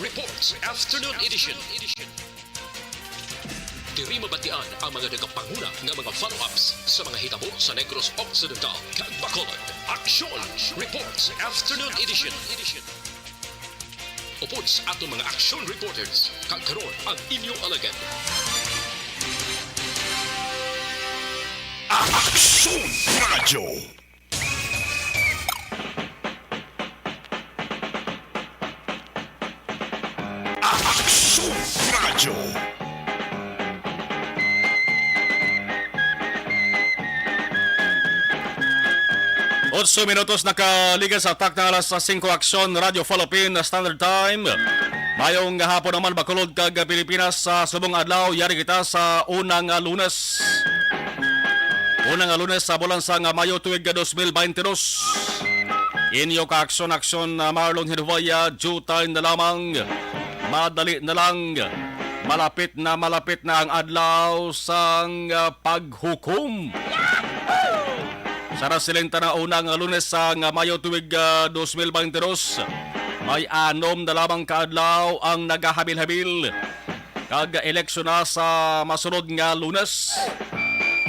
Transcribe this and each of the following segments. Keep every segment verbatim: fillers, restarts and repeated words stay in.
Reports Afternoon Edition. Diri mabatian ang mga nagapanguna nga mga follow-ups sa mga hitabo sa Negros Occidental kag Bacolod. Aksyon Reports Afternoon Edition. Upod sa aton mga aksyon reporters, kag karon ang inyo alagad. Aksyon Radyo. Aksyon Radyo. Otso minutos nakaligas sa takna alas singko, Aksyon Radyo Philippine Standard Time. Mayong hapon naman, Bacolod kag Pilipinas. Sa subong adlaw, yari kita sa unang, ah, Lunes. Unang, ah, Lunes sa bulan sang, ah, Mayo tuig, ah, dos mil baynte dos. Inyo ka Aksyon, Aksyon, ah, Marlon Hinuwaya, jutay na lamang. Madali na lang. Malapit na, malapit na ang adlaw sang, ah, paghukom. Sa nasiling ta na unang Lunes sang Mayo tuig, ah, dos mil baynte dos, may anom na lamang ka adlaw ang nagahabil-habil. Kag eleksyon na sa masunod nga Lunes,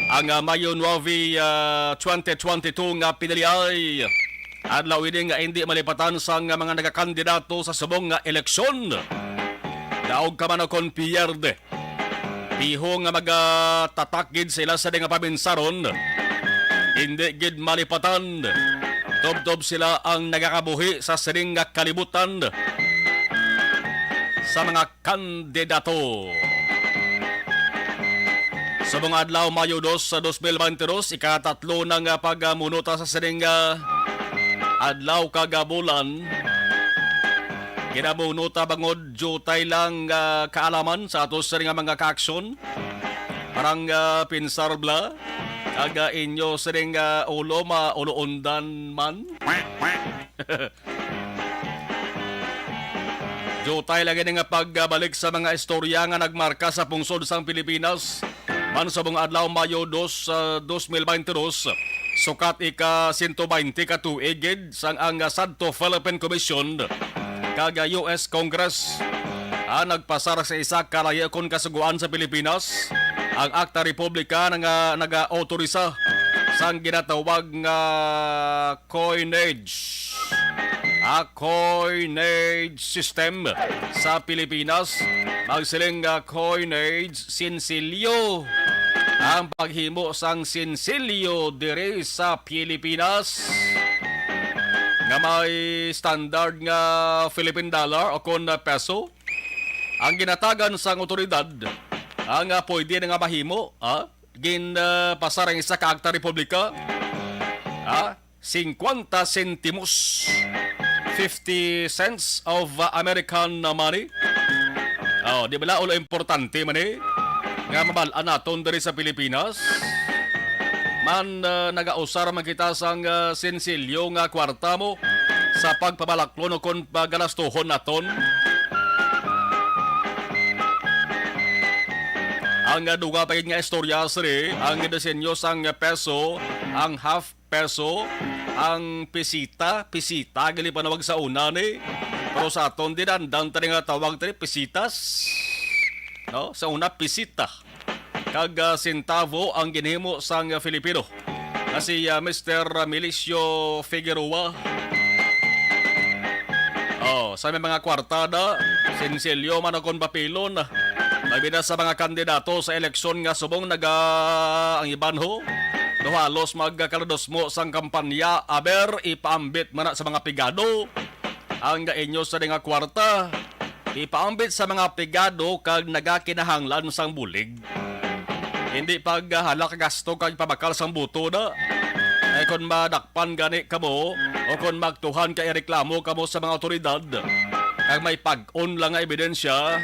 ang, ah, Mayo nuebe, ah, twenty twenty-two nga piniliay. Adlaw ini nga indi malipatan sang mga nagakandidato sa subong nga eleksyon. Daog ka man o kon pierde, piho nga magatatak gid sila sa di nga paminsaron. Indi gid malipatan. Tubtob sila ang nagakabuhi sa sining nga kalibutan sa mga kandidato. Subong adlaw, Mayo dos sa dos mil baynte dos, ikatatlo na nga pagmunota sa sining, ah, adlaw kag, ah, bulan. Ginamunota bangod jutay lang, ah, kaalaman sa ato sini nga mga kaaksyon. Parang, ah, pinsar bala, kag, ah, inyo sining, ah, ulo mauluondan man. Jutay lagi ni nga pagbalik sa mga istorya nga nagmarka sa pungsod sang Pilipinas. Man subong adlaw, Mayo dos, ah, dos mil baynte dos, sukat ika sento baynte ka tuig gid sang ang, ah, Sadto Philippine Commission kag, ah, U S Congress, ah, nagpasar sa isa ka layo kon kasugoan sa Pilipinas, ang Akta Republika nga naga-autorisa sang ginatawag nga coinage. A coinage system sa Pilipinas. Magsiling nga coinage sinsilyo ang paghimo sang sinsilyo diri sa Pilipinas nga may standard nga Philippine dollar o kon peso. Ang ginatagan sang awtoridad ang, ah, pwede na nga mahimo, ah, gin, ah, pasar ang isa ka akta republika, ah, singkwenta sentimos, fifty cents of, uh, American money. Oh, di bala ulo importante man, eh, nga mabal-an naton diri sa Pilipinas? Man, uh, nagausar man kita sang, uh, sensilyo nga kwarta mo sa pagpabalaklon o kon pagalastuhon naton. Ang, uh, duga pa gid nga istorya, sir, eh, ang disenyo sang peso, ang half peso, ang pisita, pisita gali panawag sa una ni. Pero sa aton, dinandan tani nga tawag tani, pisitas. No? Sa una, pisita. Kag, ah, sentavo ang ginhimo sang Filipino. Na si, ah, Mister Milicio Figueroa. Oh, sa may mga kwartada, sinsilyo man o kon papelon. Labi na sa mga kandidato sa eleksyon nga subong naga ang iban ho. No, halos magkaladosmo sang kampanya, aber, ipaambit man na sa mga pigado ang inyo sa nga kwarta. Ipaambit sa mga pigado kag nagakinahanglan sang bulig. Hindi paghalak gasto kag pabakal sang buto na. Ay kon madakpan gani kamo o kon magtuhan kay reklamo kamo sa mga awtoridad, kag may pag-on lang nga ebidensya,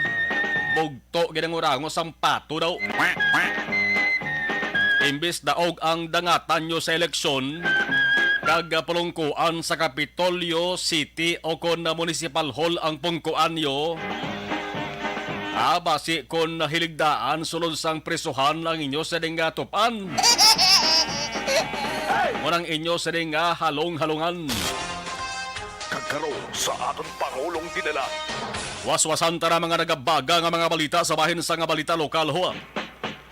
bugto gid ang urango sang pato daw. Imbis daog ang dangatan nyo sa eleksyon, kag pulungkuan sa Kapitolyo City o kon Municipal Hall ang pungkuan nyo, ah, basi kon hiligdaan sulod sang prisuhan ang inyo sining nga tupan. Mo nang inyo sining nga halong-halongan. Kag karon sa aton Pangulong Dinala. Waswasan ta na mga nagabaga nga mga balita sa bahin sa nga balita lokal, ho.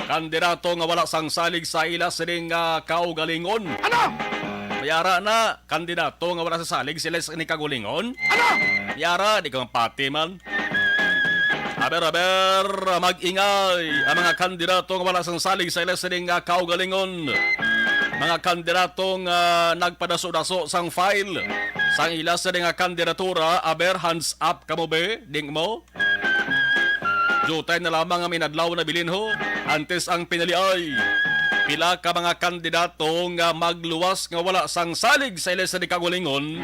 Kandidato nga wala sang salig sa ila sining, ah, kaugalingon. Ano? May ara na, kandidato nga wala sa salig sila sa ni kaugalingon. Ano? May ara, di ko mapati man. Aber, aber, mag-ingay ang mga kandidato nga wala sang salig sa ila sining, ah, kaugalingon. Mga kandidato nga nagpadaso-daso sang file sang ila sining, ah, kandidatura, aber, hands up kamo be, ding mo? Diutay na lamang ang inadlaw na bilin, ho. Antes ang pinaliay, pila ka mga kandidato nga magluwas nga wala sang salig sa ila sa dikagulingon.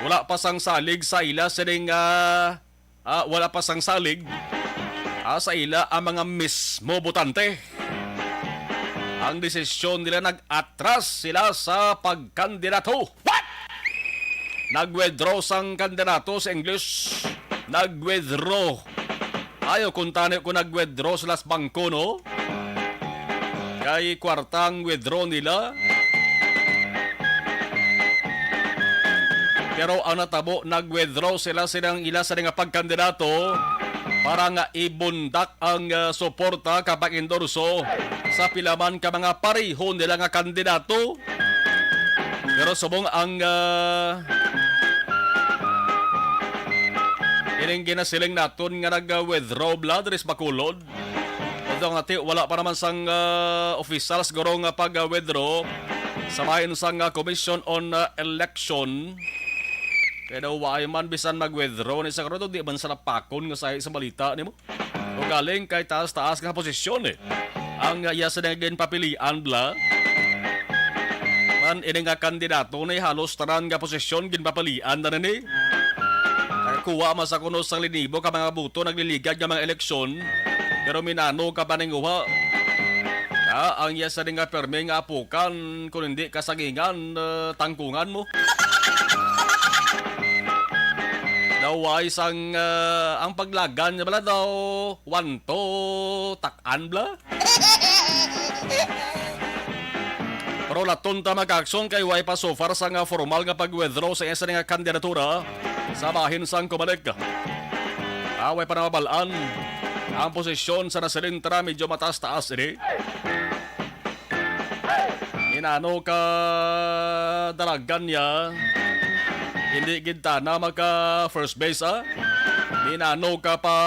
Wala pa sang salig sa ila sa ding, ah, ah, wala pa sang salig, ah, sa ila ang mga mismo botante. Ang desisyon nila, nag-atras sila sa pagkandidato. What? Nag-withdraw sang kandidato sa English. Nag-withdraw. Ayaw kuntani ko nag-withdraw sila sa bangko, no? Kay kwarta ang withdraw nila. Pero ang natabo, nag-withdraw sila silang ila sa nga pagkandidato para nga ibundak ang, ah, suporta kag pag-endorso sa pila man ka mga pareho nila nga kandidato. Pero subong ang, ah, ining ginasiling naton nga nag-withdraw bala diri sa Bacolod, although nga ti-, wala pa naman sang, ah, official siguro nga pag-withdraw sa bahin sang, ah, Commission on, ah, Election. Kaya daw, why man bisan mag-withdraw ni sa karon, di man sa napakon nga sahi sa balita nimo? O galing kay taas-taas nga posisyon, eh. Ang, ah, iya sa nga ginpapilian, bala. Man, ini nga kandidato ni halos tanan nga posisyon ginpapilian na ni. Nakakuha man sa kuno sang linibo ka mga boto nagliligad nga mga eleksyon, pero minano ka paninguha. Ah, ang iya sa nga permi nga apukan, kung hindi kasagingan, ah, tangkungan mo. Daw ay sang, ah, ang paglagan niya bala daw, one to, tak-an bala. Pero laton ta, mga kaaksyon, kay way pa so far sa nga formal nga pag-withdraw sa isa nga kandidatura sa bahin sang Comelec. Ah, way pa namabal-an ang posisyon sa nasiling ta, medyo mataas-taas ini. Inano ka dalagan niya? Hindi gid tana maka first base, ah. Inano ka pa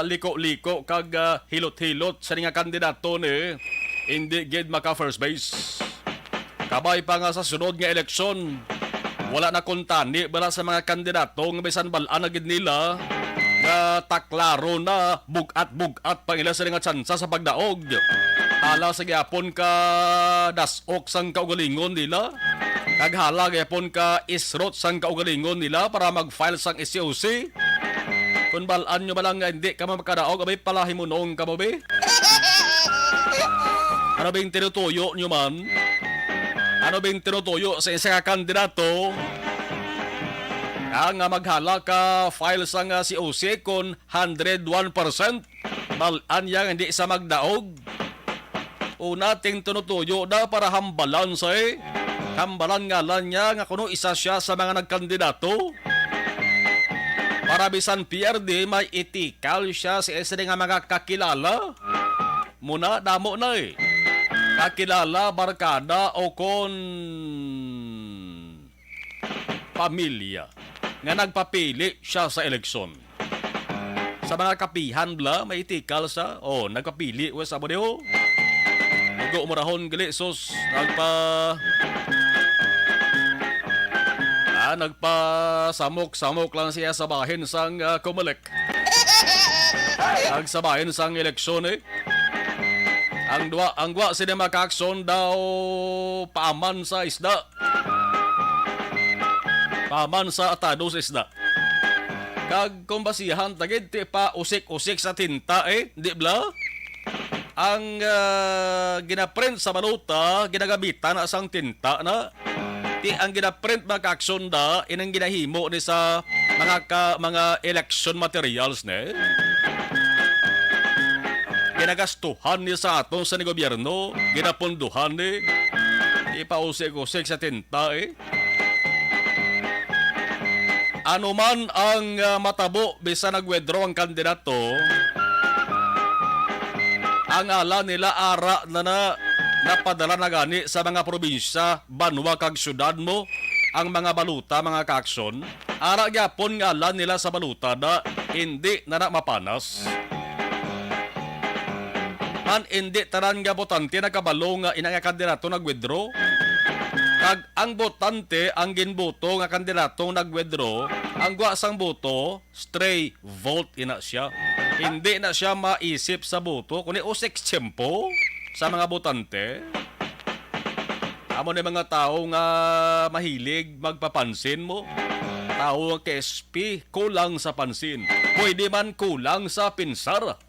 liko-liko kag, ah, hilot-hilot sa nga kandidato ni? Hindi gid maka first base. Kabay pa nga sa sunod nga eleksyon, wala na kuntani bala sa mga kandidato nga bisan bal-an na gid nila nga taklaro na bug-at-bug-at pa ila sila nga tsansa sa pagdaog. Hala sa gyapon ka das-ok sang kaugalingon nila. Kag hala gyapon ka isrot sang kaugalingon nila para mag-file sang S C O C. Kung bal-an nyo ba lang nga hindi ka makadaog, abay palahimunong ka mo, be? Ano bing tinutuyo nyo man? Ano bing tinutuyo sa isa ka kandidato? Ah, nga maghala ka file sang, ah, C O C kon hundred one percent? Bal-an niya nga hindi sa magdaog. Una, ting tinutuyo na para hambalan sa, eh. Hambalan ngalan niya nga kuno isa siya sa mga nagkandidato. Para bisan P R D, may itikal siya sa isa nga mga kakilala. Muna, damo na, eh. Kakilala, barkada, o kon pamilya nga nagpapili siya sa eleksyon. Sa mga kapihan bala, may itikal sa, oh, nagpapili, wes, amo diho. Igo mo rahon gali, sus, nagpa-, ah, nagpasamok-samok lang siya sa bahin sang, ah, Comelec. Ag sa bahin sang eleksyon, eh. Ang duwa, ang gwa sini mga kaaksyon daw paaman sa isda. Paaman sa atado sa isda. Kag kung basihan ta gid, ti pa usik-usik sa tinta, eh, di bala? Ang, ah, ginaprint sa balota, ginagamitan na sang tinta na. Ti ang ginaprint, mga kaaksyon, da, inang ginahimo ni sa mga ka-, mga election materials, ne? Ginagastuhan ni sa aton sa ni gobyerno, ginapunduhan ni. Ipausik-usik sa tinta, eh. Ano man ang, ah, matabo, bisan nag-withdraw ang kandidato, ang ngalan nila ara na, na napadala na gani sa mga probinsya, banwa kag syudad mo, ang mga balota, mga ka-aksyon. Ara gyapon ngalan nila sa balota na hindi na, na mapanas. Man, hindi tanan nga botante nakabalo nga ina nga kandidato nag-withdraw. Kag ang botante, ang ginboto nga kandidato nag-withdraw, ang gwa sang boto, stray vote ina siya. Hindi na siya maisip sa boto, kundi usik tiyempo sa mga botante. Amo ni mga tawo nga mahilig magpapansin mo. Tawo nga K S P, kulang sa pansin. Pwede man kulang sa pinsar.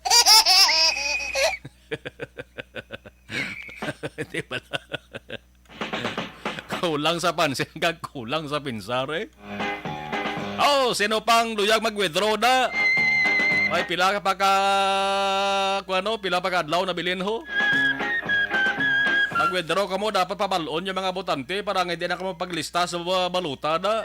Di ba? Kulang sa pansin kag kulang sa pinsar, eh. Oh, sino pang luyag mag-withdraw na? May pila ka pa ka, kuwano, pila pa ka adlaw na bilin, ho? Mag-withdraw ka mo, dapat pabalon yung mga botante para nga hindi na ka mo paglista sa ba-, balota na.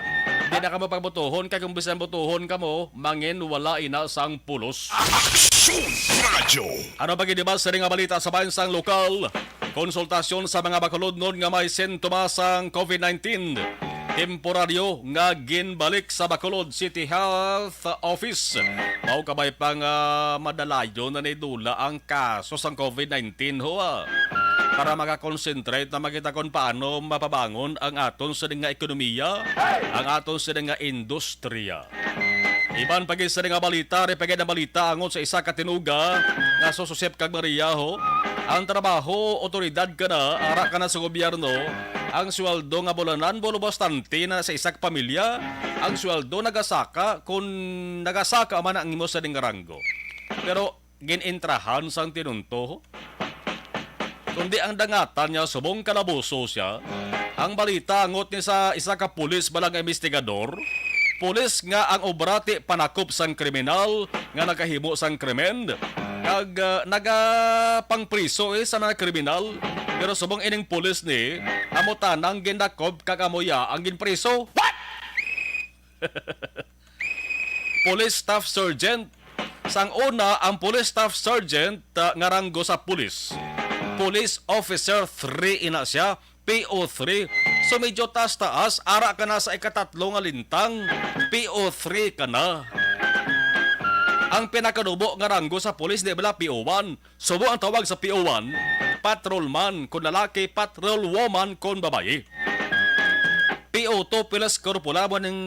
Hindi na ka mo pagbotohon, kay kung bisan botohon ka mo, mangin wala ina sang pulos. Aksyon Radyo. Ano pa gid ba sa nga balita sa bayan sang lokal? Konsultasyon sa mga Bacolodnon nga may sintomas sang COVID nineteen. Temporaryo nga ginbalik sa Bacolod City Health Office. Mao kabay pa nga madalayo na nidula ang kaso sang COVID nineteen, ho, ah. Para makakonsentrate na makita kung paano mapabangon ang aton sini nga ekonomiya, ang aton sini nga industriya. Iban pa gid sini nga balita, ari pa gid ang balita angot sa isa ka tinuga nga sususip kag Maria, ho. Ang trabaho, otoridad ka na, ara ka na sa gobyerno, ang sweldo nga bulanan, bulo bastante na sa isa ka pamilya, ang sweldo nagasaka, kung nagasaka man ang imo sini nga ranggo. Pero gin-intrahan sang tinunto, kundi ang dangatan niya subong kalabuso siya. Ang balita angot ni sa isa ka pulis bala nga investigador, pulis nga ang obra ti panakop sang kriminal nga nakahimo sang krimen, kag, ah, nagapangpriso, eh, sa mga kriminal. Pero subong ining pulis ni, amo tanang gindakop kag amo ya ang ginpriso. What? Police Staff Sergeant. Sang una, ang Police Staff Sergeant, ah, nga ranggo sa pulis. Police Officer three ina siya, P O three. So, medyo taas-taas, ara ka na sa ikatatlo nga lintang, P O three ka na. Ang pinakanubo nga ranggo sa pulis, di bala, P O one. Subo ang tawag sa P O one, patrolman kon lalaki, patrolwoman kon babayi. P O two, pilas korporal mo ning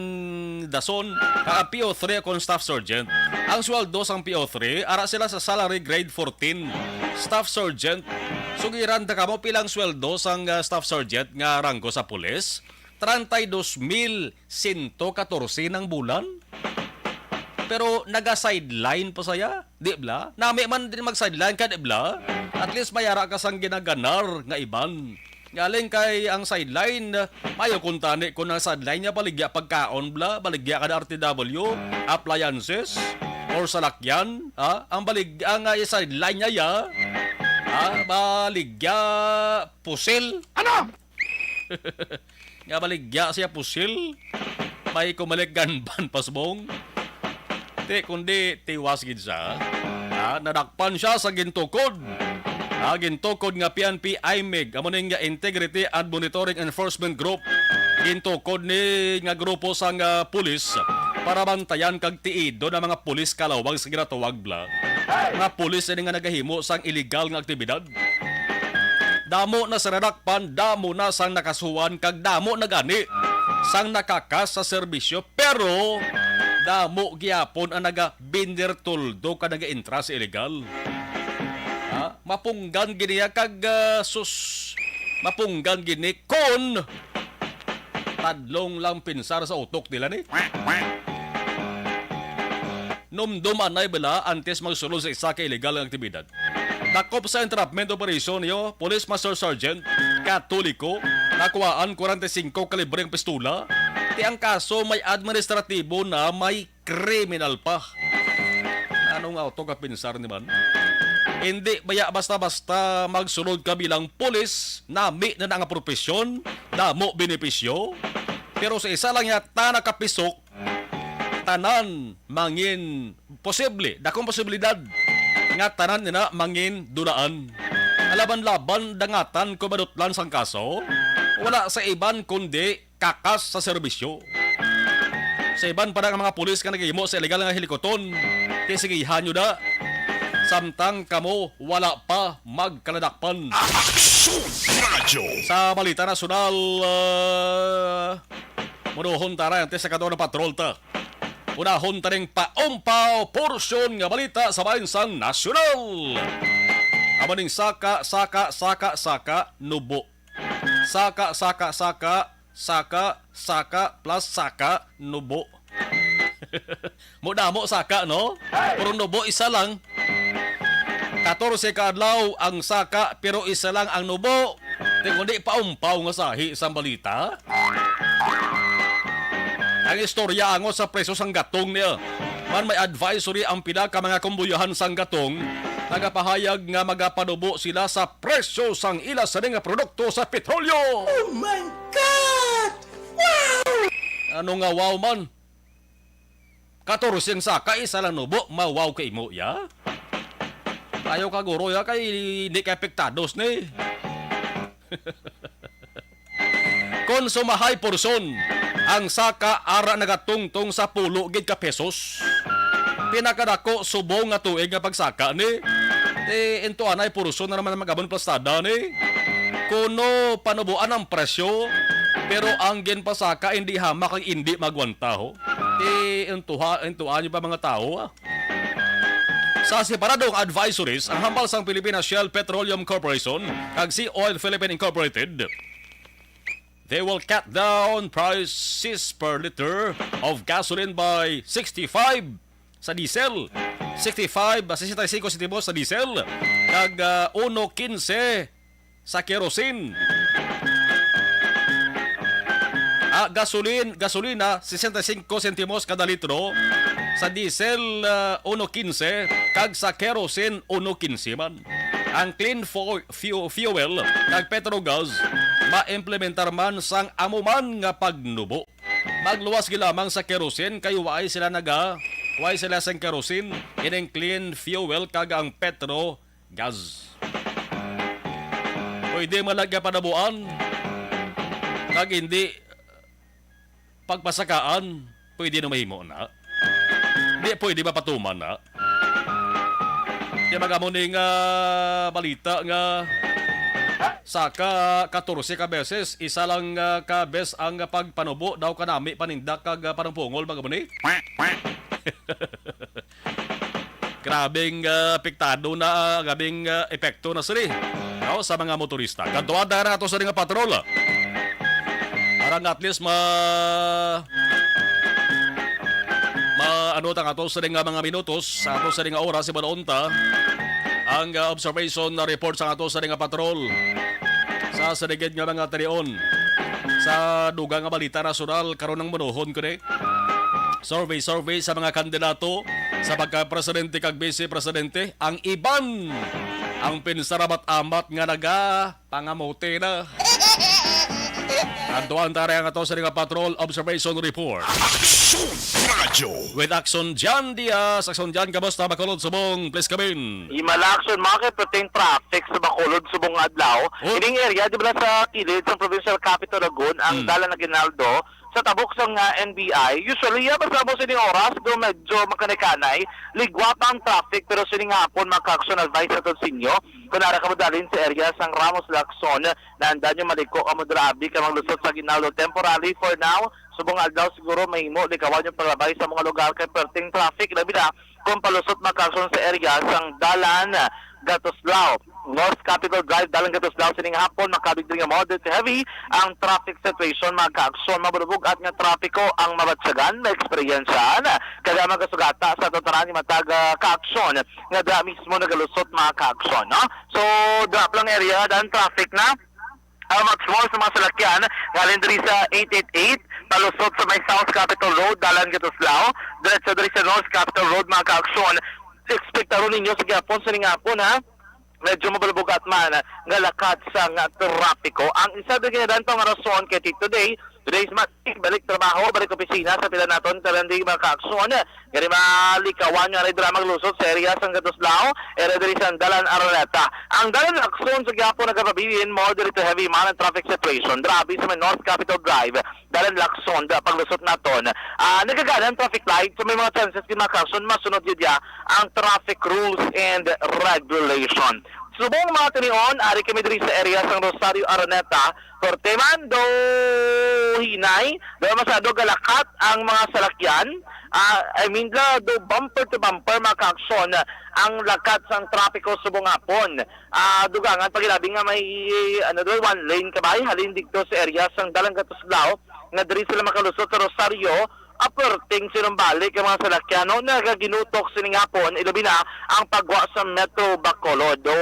dason, kag ang P O three kon staff sergeant. Ang sweldo sang P O three, ara sila sa salary grade fourteen, staff sergeant. Sugiran ta kamo pilang sweldo sang, ah, staff sergeant nga ranggo sa pulis? Treinta y dos mil sento katorse nang bulan. Pero naga-sideline pa saya, di bala? Nami man din mag-sideline ka, di bala? At least may ara ka sang ginaganar nga iban. Galing kay ang sideline, mayo kuntani kung ang sideline niya baligya pagkaon bala, baligya ka na R T W, appliances, or salakyan, ha? Ang baligya nga sideline niya, ya, ha? Baligya pusil. Ano? Nga baligya siya pusil, may kumalik gunman pasbong. Ti, kundi tiwas gid siya. Ah, nadakpan siya sa gintukod. Ah, gintukod nga P N P I M E G, amo ning nga Integrity and Monitoring Enforcement Group. Gintukod ni nga grupo sang, ah, pulis para bantayan kag tiidon ang mga pulis kalawag sa ginatawag bala nga pulis ini nga nagahimo sang iligal nga aktibidad. Damo na sa nadakpan, damo na sang nakasuhan, kag damo na gani sang nakakas sa serbisyo, pero damo gyapon ang nagabindir tuldo kag nagaintra sa iligal. Ha? Mapunggan gini ya kag, ah, sus, mapunggan gini kon tadlong lang pinsar sa utok nila ni. Numdom anay bala antes magsulod sa isa ka iligal nga aktibidad. Dakop sa entrapment operation niyo, Police Master Sergeant Katoliko, nakuhaan forty-five kalibre ang pistola. Ti ang kaso may administratibo na, may kriminal pa. Ano nga auto ka pinsar ni man? Hindi baya basta-basta magsulod ka bilang pulis, nami na nga profesyon, damo benepisyo. Pero sa isa lang yata nakapisok, tanan mangin posible, dakong posibilidad nga tanan nina mangin dulaan. Alaban-laban dangatan ko madutlan sang kaso, wala sa iban kundi kakas sa serbisyo. Sa iban pa na nga mga pulis nga naghimo sa illegal nga hilikuton, kay sigihan nyo da, samtang kamo wala pa magkaladakpan. Aksyon Radyo. Sa balita nasyonal, ah, munuhon ta ra antes sa kato na patrol ta. Unahon ta ning paumpaw porsyon nga balita sa Bahin sang Nasyonal. Amo ning saka, saka, saka, saka, nubo. Saka, saka, saka, saka, saka, plus saka, nubo. Mo damo saka, no? Pero nubo, isa lang. Katorse ka adlaw ang saka, pero isa lang ang nubo. Di kundi paumpaw nga sahi sang balita. Ang istorya angot sa presyo sang gatong niya. Man may advisory ang pila ka mga kumbuyahan sang gatong, nagapahayag nga magapanubo sila sa presyo sang ila sini nga produkto sa petrolyo. Oh my God! Wow! Ano nga wow man? Katorse ang saka, isa lang nubo, mawaw ka imo, ya? Ayaw ka, guro, ya, kay hindi ka epektados ni. Kon sumahay porson, ang saka ara nagatungtong sa pulo gid ka pesos. Pinakadako subong nga tuig nga pagsaka ni. Ti intuanay porson na naman ang magabon plastada ni. Kuno panubuan ang presyo, pero ang ginpasaka hindi hamak kag hindi magwanta, ho. Ti intuha, intuan niyo pa, mga tawo, ah. Sa separadong advisories, ang hambal sang Pilipinas Shell Petroleum Corporation kag Sea Oil Philippine Incorporated, they will cut down prices per liter of gasoline by sixty-five sa diesel, sixty-five, sesenta y cinco sentimos sa diesel, kag, ah, uno quince sa kerosene. Ah, gasolin-, gasolina, sesenta y cinco sentimos kada litro. Sa diesel, ah, uno quince, kag sa kerosene, uno quince man. Ang clean fo-, fuel, fuel kag petrogas maimplementar man sang amo man nga pagnubo. Magluwas gid lamang sa kerosene kay waay sila naga-, waay sila sang kerosene, ining clean fuel kag ang petro gas. Pwede man lang panabuan kag hindi pagpasakaan, pwede na mahimo na. Di pwede mapatuman na. Kaya magamo ni nga balita nga saka katorse ka beses, isa lang, ah, ka bes ang pagpanubo daw kanami paninda kag, ah, panungpungol, magamo ni. Grabing, ah, apektado na, ah, grabing, ah, epekto na sini, no, sa mga motorista. Kadtuan ta na ato sa nga patrol. Para nga at least ma-, ma-, ano ta nga ato sa nga mga minutos, sa ato sa nga oras, ibalon ta ang, ah, observation na report sa ato sa nga patrol. Sa sinigid nga mga talion, sa dugang nga balita nasyonal, karon ang munuhon ko ni. Survey, survey sa mga kandidato sa pagka-presidente kag vice-presidente. Ang iban, ang pinsaramat-amat nga nagapangamuti na. Adtuan ta rin ang ato sa nga patrol observation report. Aksyon Radyo. With Action Jan Diaz. Action Jan, kamusta? Bacolod, Subong, please come in. Himala, Action, mga kay perting traffic sa Bacolod, Subong nga adlaw. Oh. Ining area, di ba, sa kilid sa provincial capital Lagun, ang Hmm. dalan Aguinaldo, sa tabok sang, ah, N B I. Usually, ah, basta mo sini oras, do medyo makanay-kanay. Ligwa pa ang traffic, pero sini nga hapon, mga ka-aksyon, advice naton sa inyo. Kung ara kamo dalin sa area sang Ramos Lacson, na anda nyo maliko kamo dira, abi ka maglusot sa Aguinaldo temporary for now. Subong adlaw siguro mahimo likawan yung paglabay sa mga lugar kay perting traffic, labi na kung palusot, mga ka-aksyon, sa area sang dalan Gatuslao. North Capitol Drive, dalan Gatuslao, sining hapon, makabig diri nga moderate to heavy ang traffic situation, mga ka-aksyon. Mabulubog at nga trapiko ang mabatyagan, maeksperiensyahan, kaya magasugata sa tatanan ni matag, ah, ka-aksyon nga da mismo nagalusot, mga ka-aksyon, no? So, drop lang area, dan traffic na. Ah, much more sa mga salakyan, ngalin diri sa eight eight eight, palusot sa may South Capitol Road, dalan Gatuslao, diretso diri sa North Capitol Road, mga ka-aksyon. Ekspektaron ninyo sa gihapon, sa ning hapon, ha? Medyo mabalubugat man nga lakat sa nga trapiko. Ang isa din nga danto nga rason kay today, Today's match, balik trabaho, balik opisina sa pila naton, tanan di mga kaaksyon. Gani malikawan nga dira maglusot sa area sang Gatuslao, area diri sa Dalan Araneta. Ang Dalan Lacson sa gihapon nagapabilin mo diri to heavy man ang traffic situation. Grabe sa may North Capitol Drive, Dalan Lacson, da paglusot naton. Ah, nagagana ang traffic light, so may mga chances di mga kaaksyon, masunod yun ya ang traffic rules and regulation. Subong mga tinion, ari kami diri sa area sang Rosario Araneta, Korte man, do hinay, do masyado galakat ang mga salakyan. Ah, I mean, la, do bumper to bumper, mga kaaksyon, ang lakat sang trapiko subong hapon. Ah, dugangan pa gid abi nga may, ano do, one lane kabay, halin didto sa area sang Dalan Gatuslao, nga diri sila makalusot sa Rosario, aperting sinumbalik ang mga salakyan, no, nagaginutok sining hapon, ilabi na ang pagwa sa Metro Bacolod. O,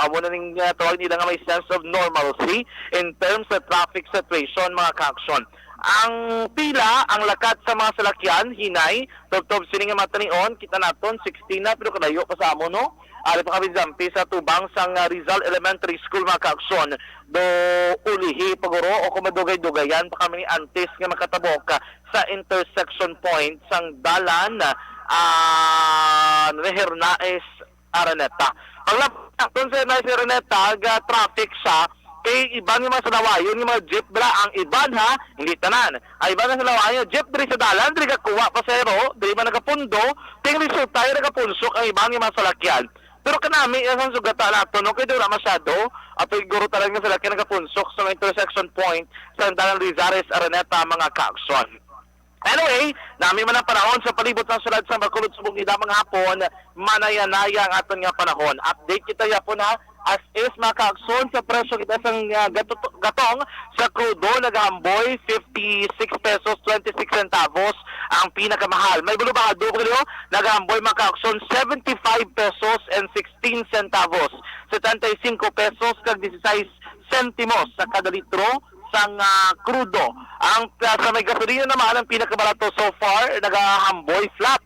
amo na ning, ah, tawag nila nga may sense of normalcy in terms of traffic situation, mga kaaksyon. Ang pila, ang lakat sa mga salakyan, hinay, tubtob sini nga matanion, kita naton, sixteen na, pero kadayo pa sa amo, no? Ari pa kami dampi sa tubang sang, ah, Rizal Elementary School, mga kaaksyon. Do ulihi paguro o kung madugay-dugayan pa kami antes nga makatabok, ah, sa intersection point sang dalan, ah, ni Hernaez Araneta. Paglabot naton sa Hernaez Araneta, ga traffic siya kay iban nga mga salawayon nga mga jeep dira. Ang iban, ha, hindi tanan. Ang iban nga salawayon, jeep diri sa dalan, diri gakuha pasahero, diri man nagapundo, ting resulta ay nagapunsok ang iban nga mga salakyan. Pero kanami, ang sugata nato, no, kay di wala masyado, at siguro talaga sila kay nagapunsok sa mga intersection point sa dalan Rizal Araneta, mga kaaksyon. Anyway, nami man ang panahon sa palibot sang syudad sang Bacolod subong gid mga hapon, manaya-naya ang aton nga panahon. Update kita yapon, ha, as is, mga kaaksyon, sa presyo kita sang, ah, gato-, gatong sa krudo, nagahamboy fifty-six pesos twenty-six centavos ang pinakamahal. May bulubado ko dito, nagahamboy, mga kaaksyon, seventy-five pesos and sixteen centavos, setenta y cinco pesos kag dieciséis sentimos sa kada litro sang, ah, krudo. Ang, ah, sa may gasolina naman, ang pinakabarato so far, nagahamboy flat,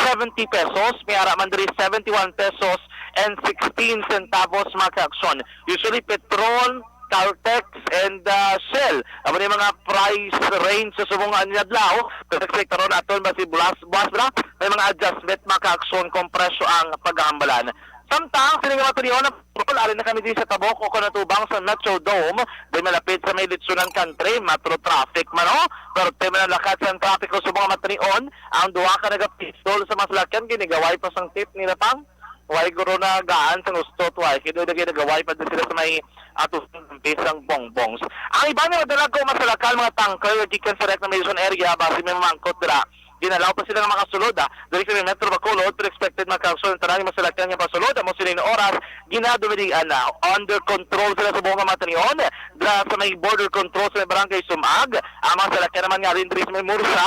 seventy pesos, may ara man diri seventy-one pesos and sixteen centavos, mga kaaksyon. Usually, petrol, Caltex, and, ah, Shell, amo ni mga price range sa subong nga adlaw. Pero expect karon naton ba si bulas, buwas ba? May mga adjustment, mga kaaksyon, kung presyo ang paghahambalan. Samtang sini nga mga tunion, ang Patrol, ari na kami di sa tabok o kung natubang sa Metro Dome, di malapit sa may Litsunan Country, Metro Traffic man, oh. Pero tema ng lakat sa trapiko sa mga matanion, ang duha ka nagapistol sa mga salakyan, ginigaway pa sang tip nila pang. Way guro na gaan sa gusto, tuway. Kaya doon nagaway pa din sila sa may ato sa Bongbongs. Ang iba nga madala ko masalakal, mga tanker, gikan sa reclamation area, basi may mangkot dira. Ginalaw pa sila nga makasulod, ah, diri sa Metro Bacolod, pero expected, mga kaaksyon, tanan nga masalakyan nga pasulod, amo sini nga oras, ginadumilian na. Under control sila sa buong matanion, dira sa may border control sa may barangay Sumag, ang mga salakyan naman nga rin diri sa may Mursa,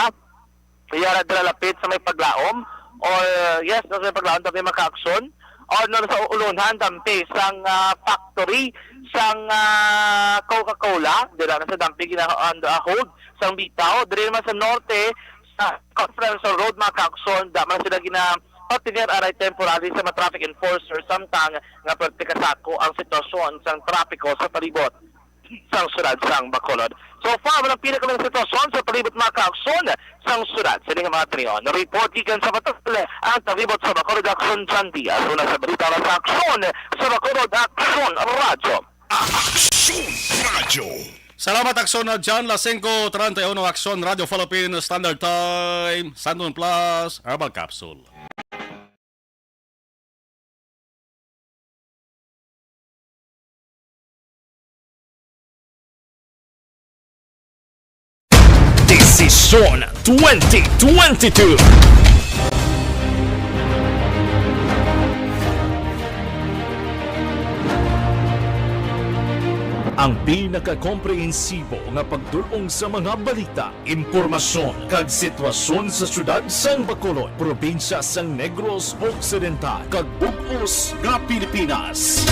yara dira lapit sa may Paglaom, or, yes, sa may Paglaom, tabi, mga kaaksyon, or no, sa ulunhan, dampi, sang, ah, factory, sang, ah, Coca-Cola, dira na sa dampi, gina-, ah, hold, sang Bitaw, diri naman sa norte, sa Conference Road, mga kaaksyon, da man sila gina-, patiner aray temporary sa mga traffic enforcer, samtang nga pwerte kasako ang sitwasyon sang trapiko sa palibot sang syudad sang Bacolod. So far, walang pinakalang sitwasyon sa palibot, mga kaaksyon, sang syudad. Sa ining mga trio, report gikan sa Batal, ang taglibot sa Bacolod, Aksyon John Diaz. Una sa balita, sa Aksyon sa Bacolod, Aksyon Radyo. Aksyon Radyo. Salamat, Aksyon na John. Las singko treinta y uno, Aksyon Radyo Philippines Standard Time, Santon Plus Herbal Capsule. Desisyon twenty twenty-two. Ang pinakakomprehensibo nga pagdul-ong sa mga balita, impormasyon, kag sitwasyon sa siyudad sang Bacolod, probinsya sang Negros Occidental, kag bug-os nga Pilipinas.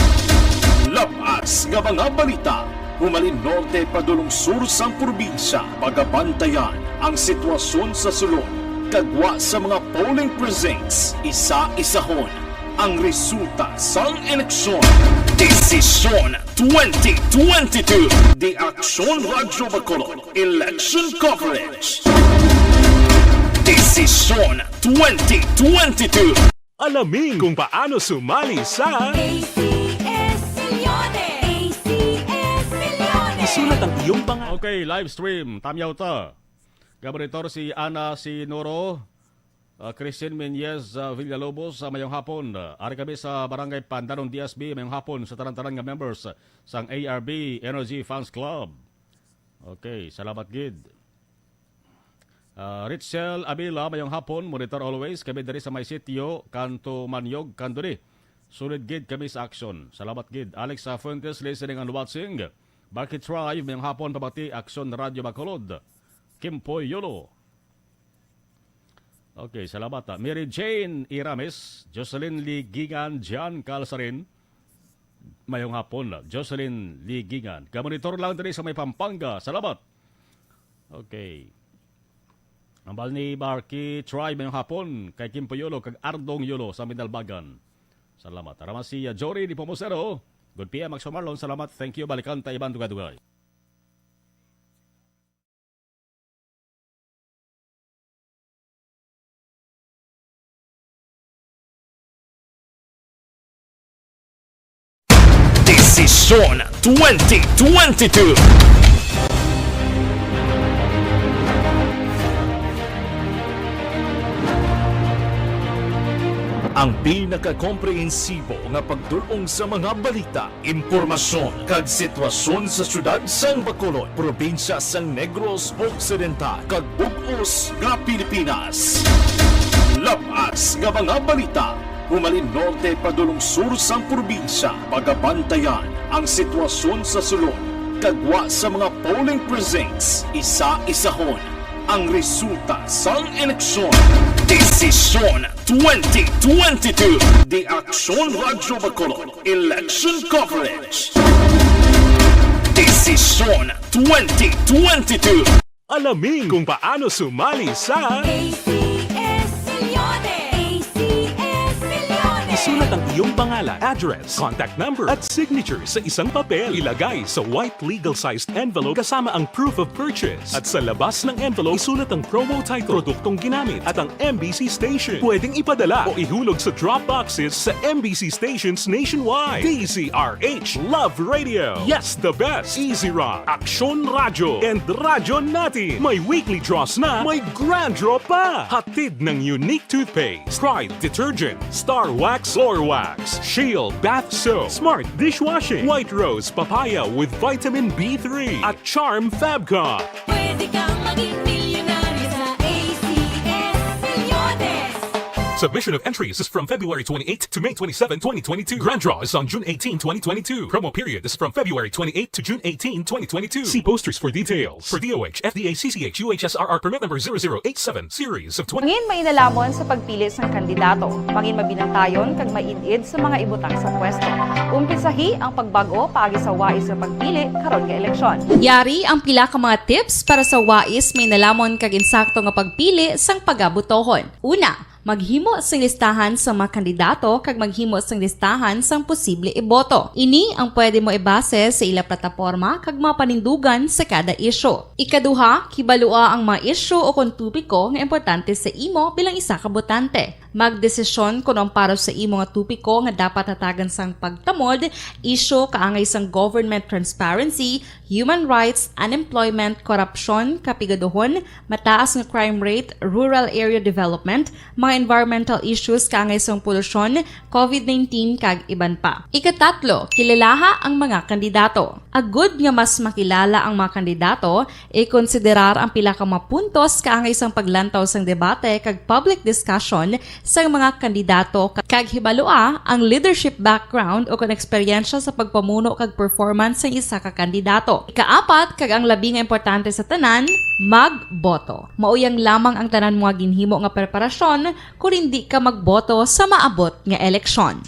Lab-as nga mga balita, humalin norte padulong sur sang probinsya, pagabantayan ang sitwasyon sa sulod, kag gwa sa mga polling precincts, isa-isahon. Ang resulta sang eleksyon. Desisyon twenty twenty-two. The Aksyon Radyo Bacolod Election Coverage. Desisyon twenty twenty-two. Alamin kung paano sumali sa A C S Milyones. A C S Milyones. Isulat ang iyong pangalan. Okay, live stream. Tamyaw ta. Gaboritor si Ana Sinoro, ah, Christine Menyez, ah, Villalobos, ah, mayong hapon. Ah, ari kami sa Barangay Pandanon, D S B, mayong hapon sa tanan-tanan nga members, ah, sang A R B Energy Fans Club. Okay, salamat gid. Ah, Richel Abila, mayong hapon, monitor always. Kami diri sa may sitio, Kanto Manyog, Kanduri. Sulod gid kami sa aksyon. Salamat gid. Alex, ah, Fuentes, listening and watching. Barki Tribe, mayong hapon, pabati, Aksyon Radyo Bacolod. Kimpoy Yolo. Okay, salamat, ah. Mary Jane Iramis, Jocelyn Ligingan, Jan Calsarin. Mayong hapon, ah, Jocelyn Ligingan. Gamonitor lang diri sa may Pampanga. Salamat. Okay. Ambal ni Barki Tribe, mayong hapon kay Kimpoy Yolo kag Ardong Yolo sa Mindalbagan. Salamat. Ara man si, ah, Jory Nepomuceno. Good P M, Aksyon Marlon. Salamat. Thank you. Balikan ta iban dugay-dugay. Desisyon twenty twenty-two. Ang pinakakomprehensibo nga pagdul-ong sa mga balita, impormasyon, kag sitwasyon sa siyudad sang Bacolod, probinsya sang Negros Occidental, kag bug-os nga Pilipinas. Lab-as nga mga balita, humalin norte padulong sur sang probinsya. Pagabantayan ang sitwasyon sa sulod kag gwa sa mga polling precincts. Isa-isahon ang resulta sang eleksyon. Desisyon twenty twenty-two. The Aksyon Radyo Bacolod Election Coverage. Desisyon twenty twenty-two. Alamin kung paano sumali sa A C S Milyones. A C S Milyones. Isulat ang iyong pangalan, address, contact number, at signature sa isang papel. Ilagay sa white legal-sized envelope kasama ang proof of purchase. At sa labas ng envelope, isulat ang promo title, produktong ginamit, at ang M B C station. Pwedeng ipadala o ihulog sa drop boxes sa M B C stations nationwide. D Z R H Love Radio. Yes, the best. Easy Rock, Aksyon Radyo, and Radyo Natin. May weekly draws na, may grand draw pa. Hatid ng Unique Toothpaste, Pride Detergent, Star Wax, Floor Wax, Shield Bath Soap, Smart Dishwashing, White Rose Papaya with Vitamin B three, at Charm Fabcon. Pwede kang maging milyonaryo sa A C S Milyones. Submission of entries is from February twenty-eighth to May twenty-seven, twenty twenty-two. Grand draw is on June eighteen, twenty twenty-two. Promo period is from February twenty-eighth to June eighteen, twenty twenty-two. See posters for details. For D O H, F D A, C C H, U H S R R permit number zero zero eight seven, series of twenty. Mangin mainalamon sa pagpili sang kandidato. Mangin mabinantayon kag maid-id sa mga ibutang sa pwesto. Umpisahi ang pagbag-o paagi sa wais nga pagpili karon nga eleksyon. Yari ang pila ka mga tips para sa wais, mainalamon kag insakto nga pagpili sang pagabotohon. Una, maghimo sing listahan sa mga kandidato kag maghimo sing listahan sang posible iboto. Ini ang pwede mo ibase sa ila plataporma kag mga panindugan sa kada isyu. Ikaduha, kibalua ang mga isyu o kon topiko nga importante sa imo bilang isa ka botante. Magdesisyon kon ang para sa imo nga topiko nga dapat hatagan sang pagtamod, isyu kaangay sang government transparency, human rights, unemployment, korupsyon, kapigaduhon, mataas nga crime rate, rural area development, mga environmental issues kaangay sang polusyon, covid nineteen, kag iban pa. Ikatatlo, kilalaha ang mga kandidato. Agud nga mas makilala ang mga kandidato, ikonsiderar ang pila ka mga puntos kaangay sang paglantaw sang debate kag public discussion sang mga kandidato, kag hibalua ang leadership background o kon eksperyensya sa pagpamuno kag performance sang isa ka kandidato. Ikaapat, kag ang labi nga importante sa tanan, magboto. Mao yang lamang ang tanan mo nga ginhimo nga preparasyon kon indi ka magboto sa maabot nga eleksyon.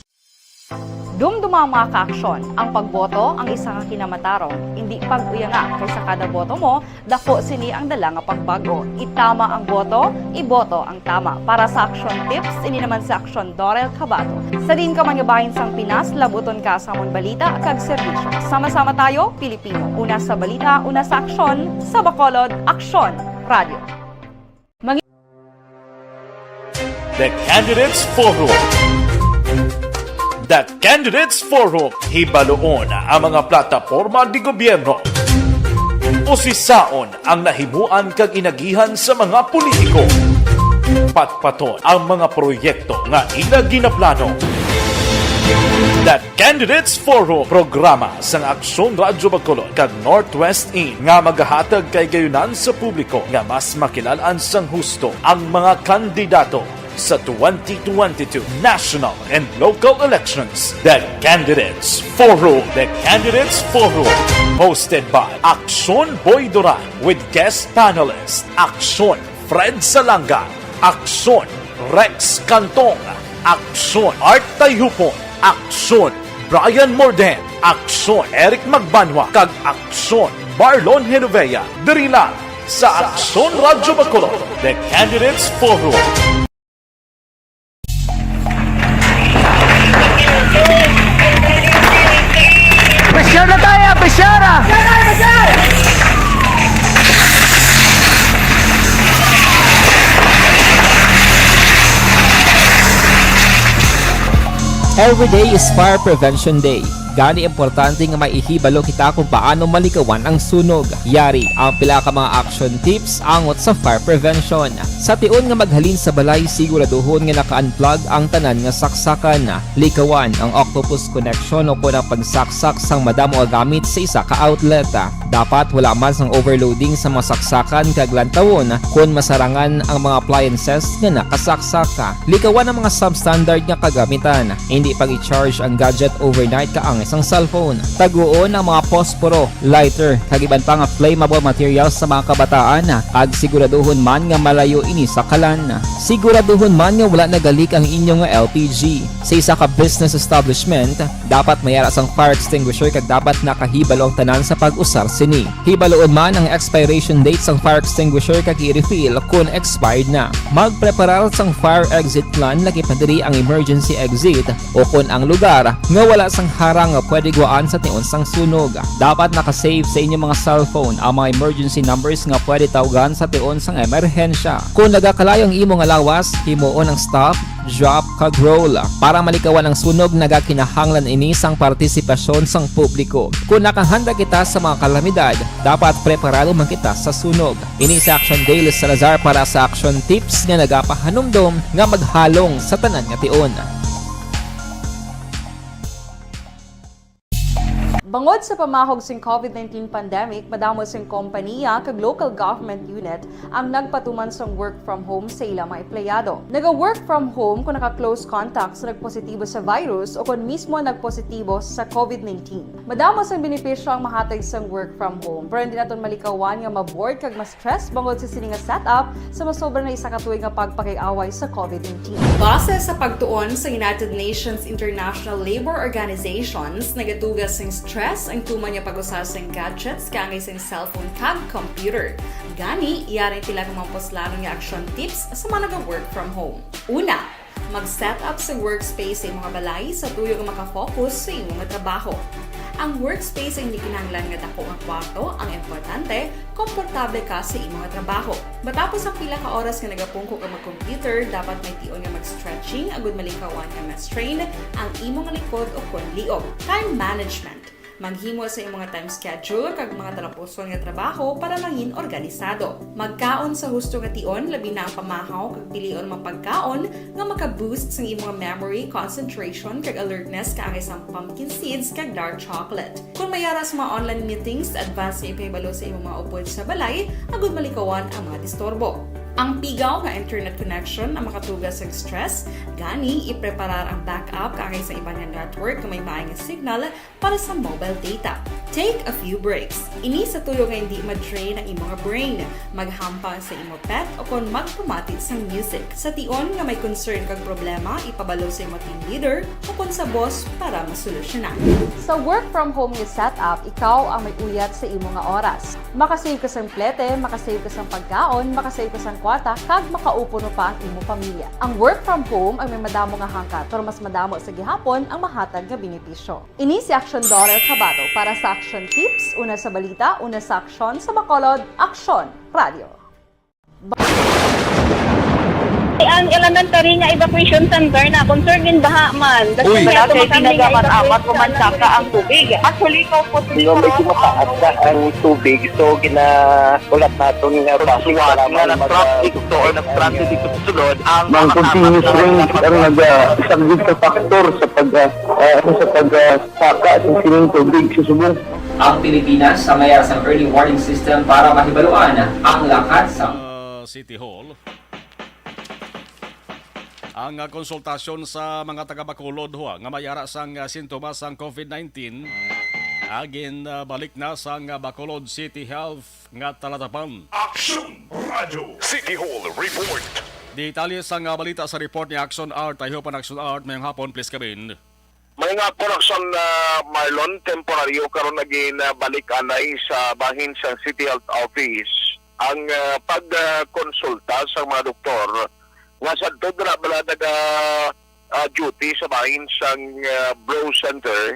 Dumduma ang mga kaaksyon, ang pagboto ang isa ka kinamatarong. Indi pag-uyanga, kay sa kada boto mo, dako sini ang dala nga pagbago. Itama ang boto, iboto ang tama. Para sa Aksyon Tips, ini naman si Aksyon Dorel Cabato. Sa diin ka man nga bahin sang Pinas, labuton ka sa amon balita kag serbisyo. Sama-sama tayo, Pilipino. Una sa balita, una sa aksyon, sa Bacolod, Aksyon Radio. The Candidates Forum. The Candidates Forum, hibaluon ang mga plataporma de gobyerno. Usisaon ang nahimuan kag inagihan sa mga politiko. Patpaton ang mga proyekto nga ila ginaplano. The Candidates Forum, programa sang Aksyon Radyo Bacolod kag Northwest In nga magahatag kahigayonan sa publiko nga mas makilal-an sang husto ang mga kandidato sa twenty twenty-two national and local elections. The Candidates Forum. The Candidates Forum, hosted by Aksyon Boy Duran with guest panelist Aksyon Fred Salanga, Aksyon Rex Cantong, Aksyon Art Tayhupon, Aksyon Brian Morden, Aksyon Eric Magbanwa, kag Aksyon Marlon Genovea. Diri lang sa Aksyon Radyo Bacolod, The Candidates Forum. Pressure na tayo! Pressure, ah! Every day is Fire Prevention Day. Gani, importante nga may ihibalo kita kung paano malikawan ang sunog. Yari ang pila ka mga action tips angot sa fire prevention. Sa tion nga maghalin sa balay, siguraduhon nga naka-unplug ang tanan nga saksakan. Likawan ang octopus connection o kon ang pagsaksak sang madamo nga gamit sa isa ka outlet. Dapat wala man sang overloading sa mga saksakan kag lantawon kon masarangan ang mga appliances nga nakasaksak. Likawan ang mga substandard nga kagamitan. Hindi pag-i-charge ang gadget overnight kaangay sang cellphone. Taguon ang mga posporo, lighter, kag iban pa nga flammable materials sa mga kabataan, kag siguraduhon man nga malayo ini sa kalan. Siguraduhon man nga wala nagalik ang inyo nga L P G. Sa isa ka business establishment, dapat may ara sang fire extinguisher kag dapat nakahibalo ang tanan sa pag-usar sini. Hibaluon man ang expiration date sang fire extinguisher kag i-refill kon expired na. Magpreparar sang fire exit plan, lakip na diri ang emergency exit o kon ang lugar nga wala sang harang nga pwede guwaan sa tion sang sunog. Dapat naka-save sa inyo mga cellphone ang mga emergency numbers nga pwede tawgan sa tion sang emerhensya. Kon nagakalayo ang imo nga lawas, himuon ang stop, drop, kag roll. Para malikawan ang sunog, nagakinahanglan ini sang partisipasyon sang publiko. Kon nakahanda kita sa mga kalamidad, dapat preparado man kita sa sunog. Ini si Action Dale Salazar para sa Action Tips nga nagapahanumdom nga maghalong sa tanan nga tion. Bangod sa pamahog sing COVID nineteen pandemic, madamo sing kompaniya kag local government unit ang nagpatuman sang work from home sa ila mga empleyado. Naga-work from home kon naka-close contact sa nagpositibo sa virus o kon mismo nagpositibo sa COVID nineteen. Madamo sang benepisyo ang mahatag sang work from home, pero hindi naton malikawan nga ma-bored kag ma-stress bangod sa sini nga setup sa masobra na isa ka tuig nga pagpakig-away sa COVID nineteen. Base sa pagtuon sa United Nations International Labour Organizations, nagatuga sing stress ang tuman nga pag-usa sing gadgets kaangay sing cellphone kag computer. Gani, yari ang pila ka mga puslanon nga action tips sa mga naga-work from home. Una, mag-set up sa workspace sa imong balay sa tuyo nga makafocus sa imong trabaho. Ang workspace ang hindi kinahanglan nga dako nga kwarto, ang importante, komportable ka sa imong trabaho. Matapos ang pila ka oras nga nagapungko ka mag-computer, dapat may tion nga mag-stretching agud malikawan nga ma-strain ang imong likod o kon liog. Time management. Maghimo sa imong time schedule kag mga talapuson nga trabaho para mangin organisado. Magkaon sa husto nga tion, labi na ang pamahaw, kag pilion mga pagkaon nga maka-boost sang imong memory, concentration, kag alertness, kaangay sang pumpkin seeds kag dark chocolate. Kon may ara sa mga online meetings, advance nga ipahibalo sa imong mga upod sa balay agud malikawan ang mga disturbo. Ang pigaw nga internet connection ang makatuga sa stress, gani ipreparar ang backup kaangay sa iban nga network nga may maay nga signal para sa mobile data. Take a few breaks. Ini sa tuyo nga hindi ma-drain ang imo nga brain, maghampang sa imo pet, o kon magpamati sang music. Sa tion nga may concern kag problema, ipabalo sa imo team leader o kon sa boss para masolusyonan. Sa work from home nga setup, ikaw ang may uyat sa imo nga oras. Makasave ka sang plete, makasave ka sang pagkaon, makasave ka sang kwarta, kag makaupo no pa ang imo pamilya. Ang work from home ang may madamo nga hangkat, pero mas madamo sa gihapon ang mahatag nga benepisyo. Ini si Action Daughter Kabato para sa Action Tips, una sa balita, una sa aksyon, sa Bacolod, Aksyon Radio. Ang elementary nga evacuation center na concern in baha man. Uy. Wala kay ginagamit-amat o mansaka ang tubig. Actually, ikaw po, medyo mataas na ang tubig, so gina-, ulat naton nga traffic, para nga mag-, nag-traffic to or nag-transit dito sa sulod ang mga continuous rain ang nag-, ah, isang big factor sa pag, ah, ah, sa pag, ah, saka sa sining tubig sa subong. Ang Pilipinas sa may sang early warning system para mahibaluan ang lakat sa Ah, City Hall. Ang, ah, konsultasyon sa mga taga Bacolod, ho, nga may ara sang, ah, sintomas sang covid nineteen, agin, ah, balik na sang, ah, Bacolod City Health nga talatapan. Aksyon Radyo. City Hall Report. Detalye sang, ah, balita sa report ni Action Art. Ayuhan, Action Art, mayong hapon, please come in. May nga production, ah, Marlon, temporaryo karon naging, ah, balik anay sa bahin sang City Health Office ang, ah, pag, ah, konsulta sa mga doktor nga sadto dira bala naga, ah, duty sa bahin sang, ah, Bro Center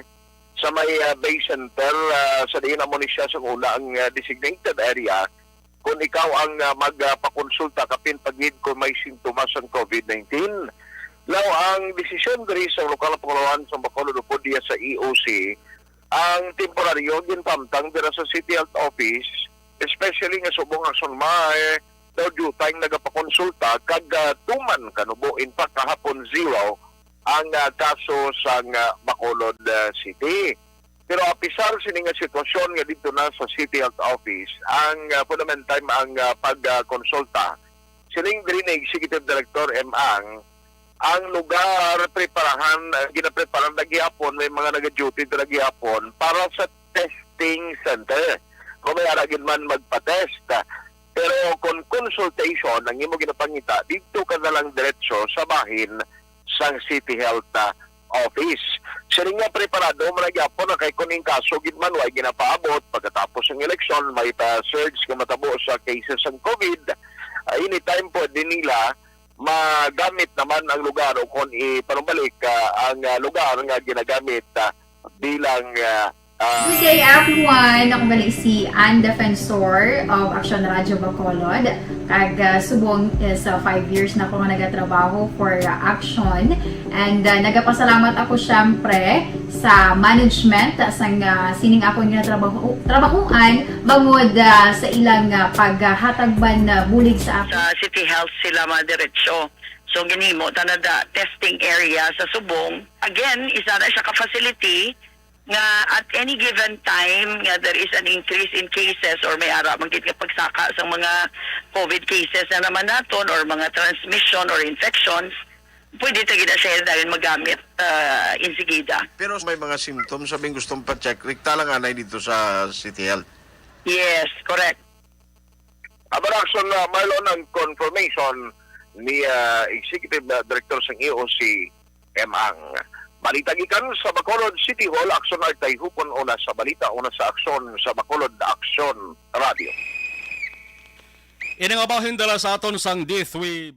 sa may, ah, Bay Center, ah, sa diin amo ni siya sa una ang, ah, designated area. Kung ikaw ang, ah, magpakonsulta, kapin pa gid kung may sintomas sang covid nineteen. Now, ang desisyon diri sa lokal nga pangulohan sa Bacolod upod diya sa E O C, ang temporaryo ginpamtang dira sa City Health Office, especially nga subong ang Sunmar, daw dutay nagapakonsulta kag, ah, tuman kanubo, in fact, kahapon zero ang, ah, kaso sa, ah, Bacolod, ah, City. Pero apisar sini nga sitwasyon nga didto na sa City Health Office, ang, ah, fundamental ang, ah, pagkonsulta. Siling diri ni Executive Director M. Ang, ang lugar preparahan, ah, ginapreparahan na gihapon, may mga naga-duty dira gihapon para sa testing center. Kung may ara gid man magpa-test, ah, pero kung consultation ang imo ginapangita, didto ka na lang diretso sa bahin sang City Health, ah, Office. Siling niya, preparado man na gyapon na kay kung in kaso gid man way ginapaabot pagkatapos ng eleksyon, may pa-surge nga matabo sa cases sang covid, ah, anytime pwede nila magamit naman ang lugar o kung ipanumbalik, ah, ang, ah, lugar nga ginagamit, ah, bilang, ah, ah, Good day, everyone. Ako gali si Ann Defensor of Action Radio Bacolod. Kag, ah, subong is, ah, five years na ako nga nagatrabaho for, ah, Action. And, ah, nagapasalamat ako, syempre, sa management, ah, sang, ah, sining akon nga trabaho, trabahuan, bangod, ah, sa ilang, ah, paghatag man, ah, bulig sa akin. Sa City Health sila madiretso. So, ginhimo ta na da testing area sa subong. Again, isa na siya ka facility nga at any given time nga there is an increase in cases or may ara man gid nga pagsaka sa mga covid cases na naman naton or mga transmission or infections, pwede ta gid na siya dayon magamit, ah, insigida. Pero may mga symptoms, sabing gustong pa-check, rekta lang anay dito sa City Health. Yes, correct. Abar action na, Marlon, ang confirmation ni, ah, Executive, ah, Director sang E O C, M. Ang. Balita gikan sa Bacolod City Hall, Action Art, tay hupon una sa balita, una sa aksyon sa Bacolod Aksyon Radio. Ini nga bahin dala sa aton sang D three.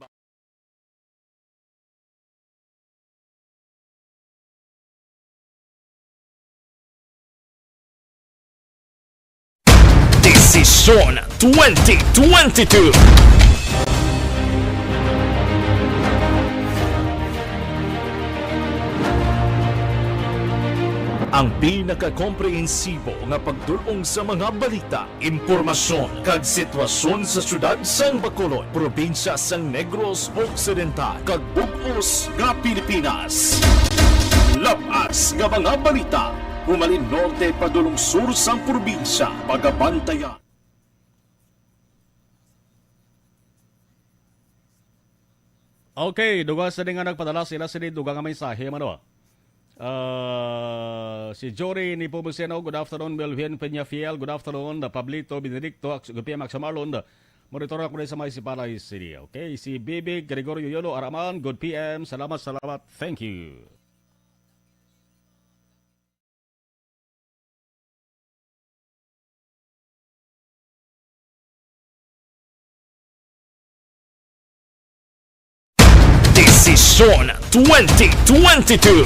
Desisyon twenty twenty-two. Ang pinakakomprehensibo nga pagdul-ong sa mga balita, impormasyon kag sitwasyon sa siyudad sang Bacolod, probinsya sang Negros Occidental, kag bug-os nga Pilipinas. Lab-as nga mga balita, humalin norte padulong sur sang probinsya, pagabantayan. Okay, dugang sa nga nagpadala sila sa dugang nga mensahe, mano. Ah, si Jory Nepomuceno, good afternoon. Melvin Peñafiel, good afternoon. Pablito Benedicto, Ak-, good P M, Action Marlon. Monitor ako rin sa may Sipalay City. Okay, si Bibi Gregorio Yolo Araman, good P M. Salamat, salamat. Thank you. Desisyon twenty twenty-two.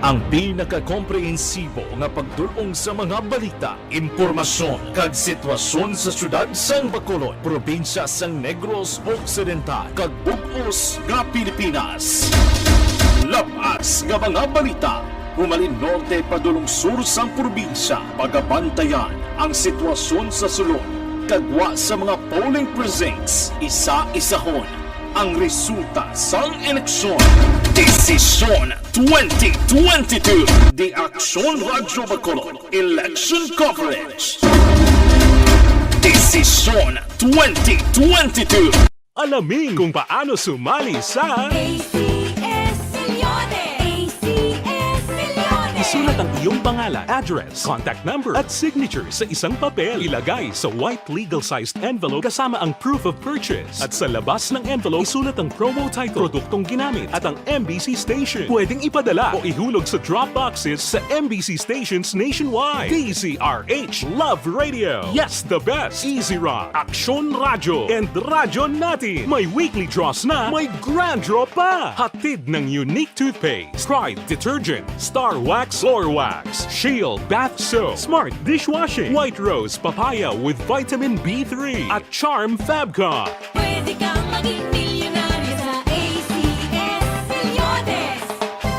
Ang pinakakomprehensibo nga pagdul-ong sa mga balita, impormasyon, kag sitwasyon sa siyudad sang Bacolod, probinsya sang Negros Occidental, kag bug-os nga Pilipinas. Lab-as nga mga balita, humalin norte padulong sur sang probinsya, pagabantayan ang sitwasyon sa sulod, kag gwa sa mga polling precincts, isa-isahon ang resulta sang eleksyon. Desisyon twenty twenty-two. The Aksyon Radyo Bacolod Election Coverage. Desisyon twenty twenty-two. Alamin kung paano sumali sa A C S Milyones! A C S Milyones! Isulat ang iyong pangalan, address, contact number, at signature sa isang papel. Ilagay sa white legal-sized envelope kasama ang proof of purchase. At sa labas ng envelope, isulat ang promo title, produktong ginamit, at ang M B C station. Pwedeng ipadala o ihulog sa drop boxes sa M B C stations nationwide. D Z R H, Love Radio, Yes the Best, Easy Rock, Aksyon Radyo, and Radyo Natin. May weekly draws na, may grand draw pa. Hatid ng Unique Toothpaste, Pride Detergent, Star Wax Floor Wax, Shield Bath Soap, Smart Dishwashing, White Rose Papaya with Vitamin B three, at Charm Fabcon. Pwede kang maging milyonaryo sa A C S Milyones.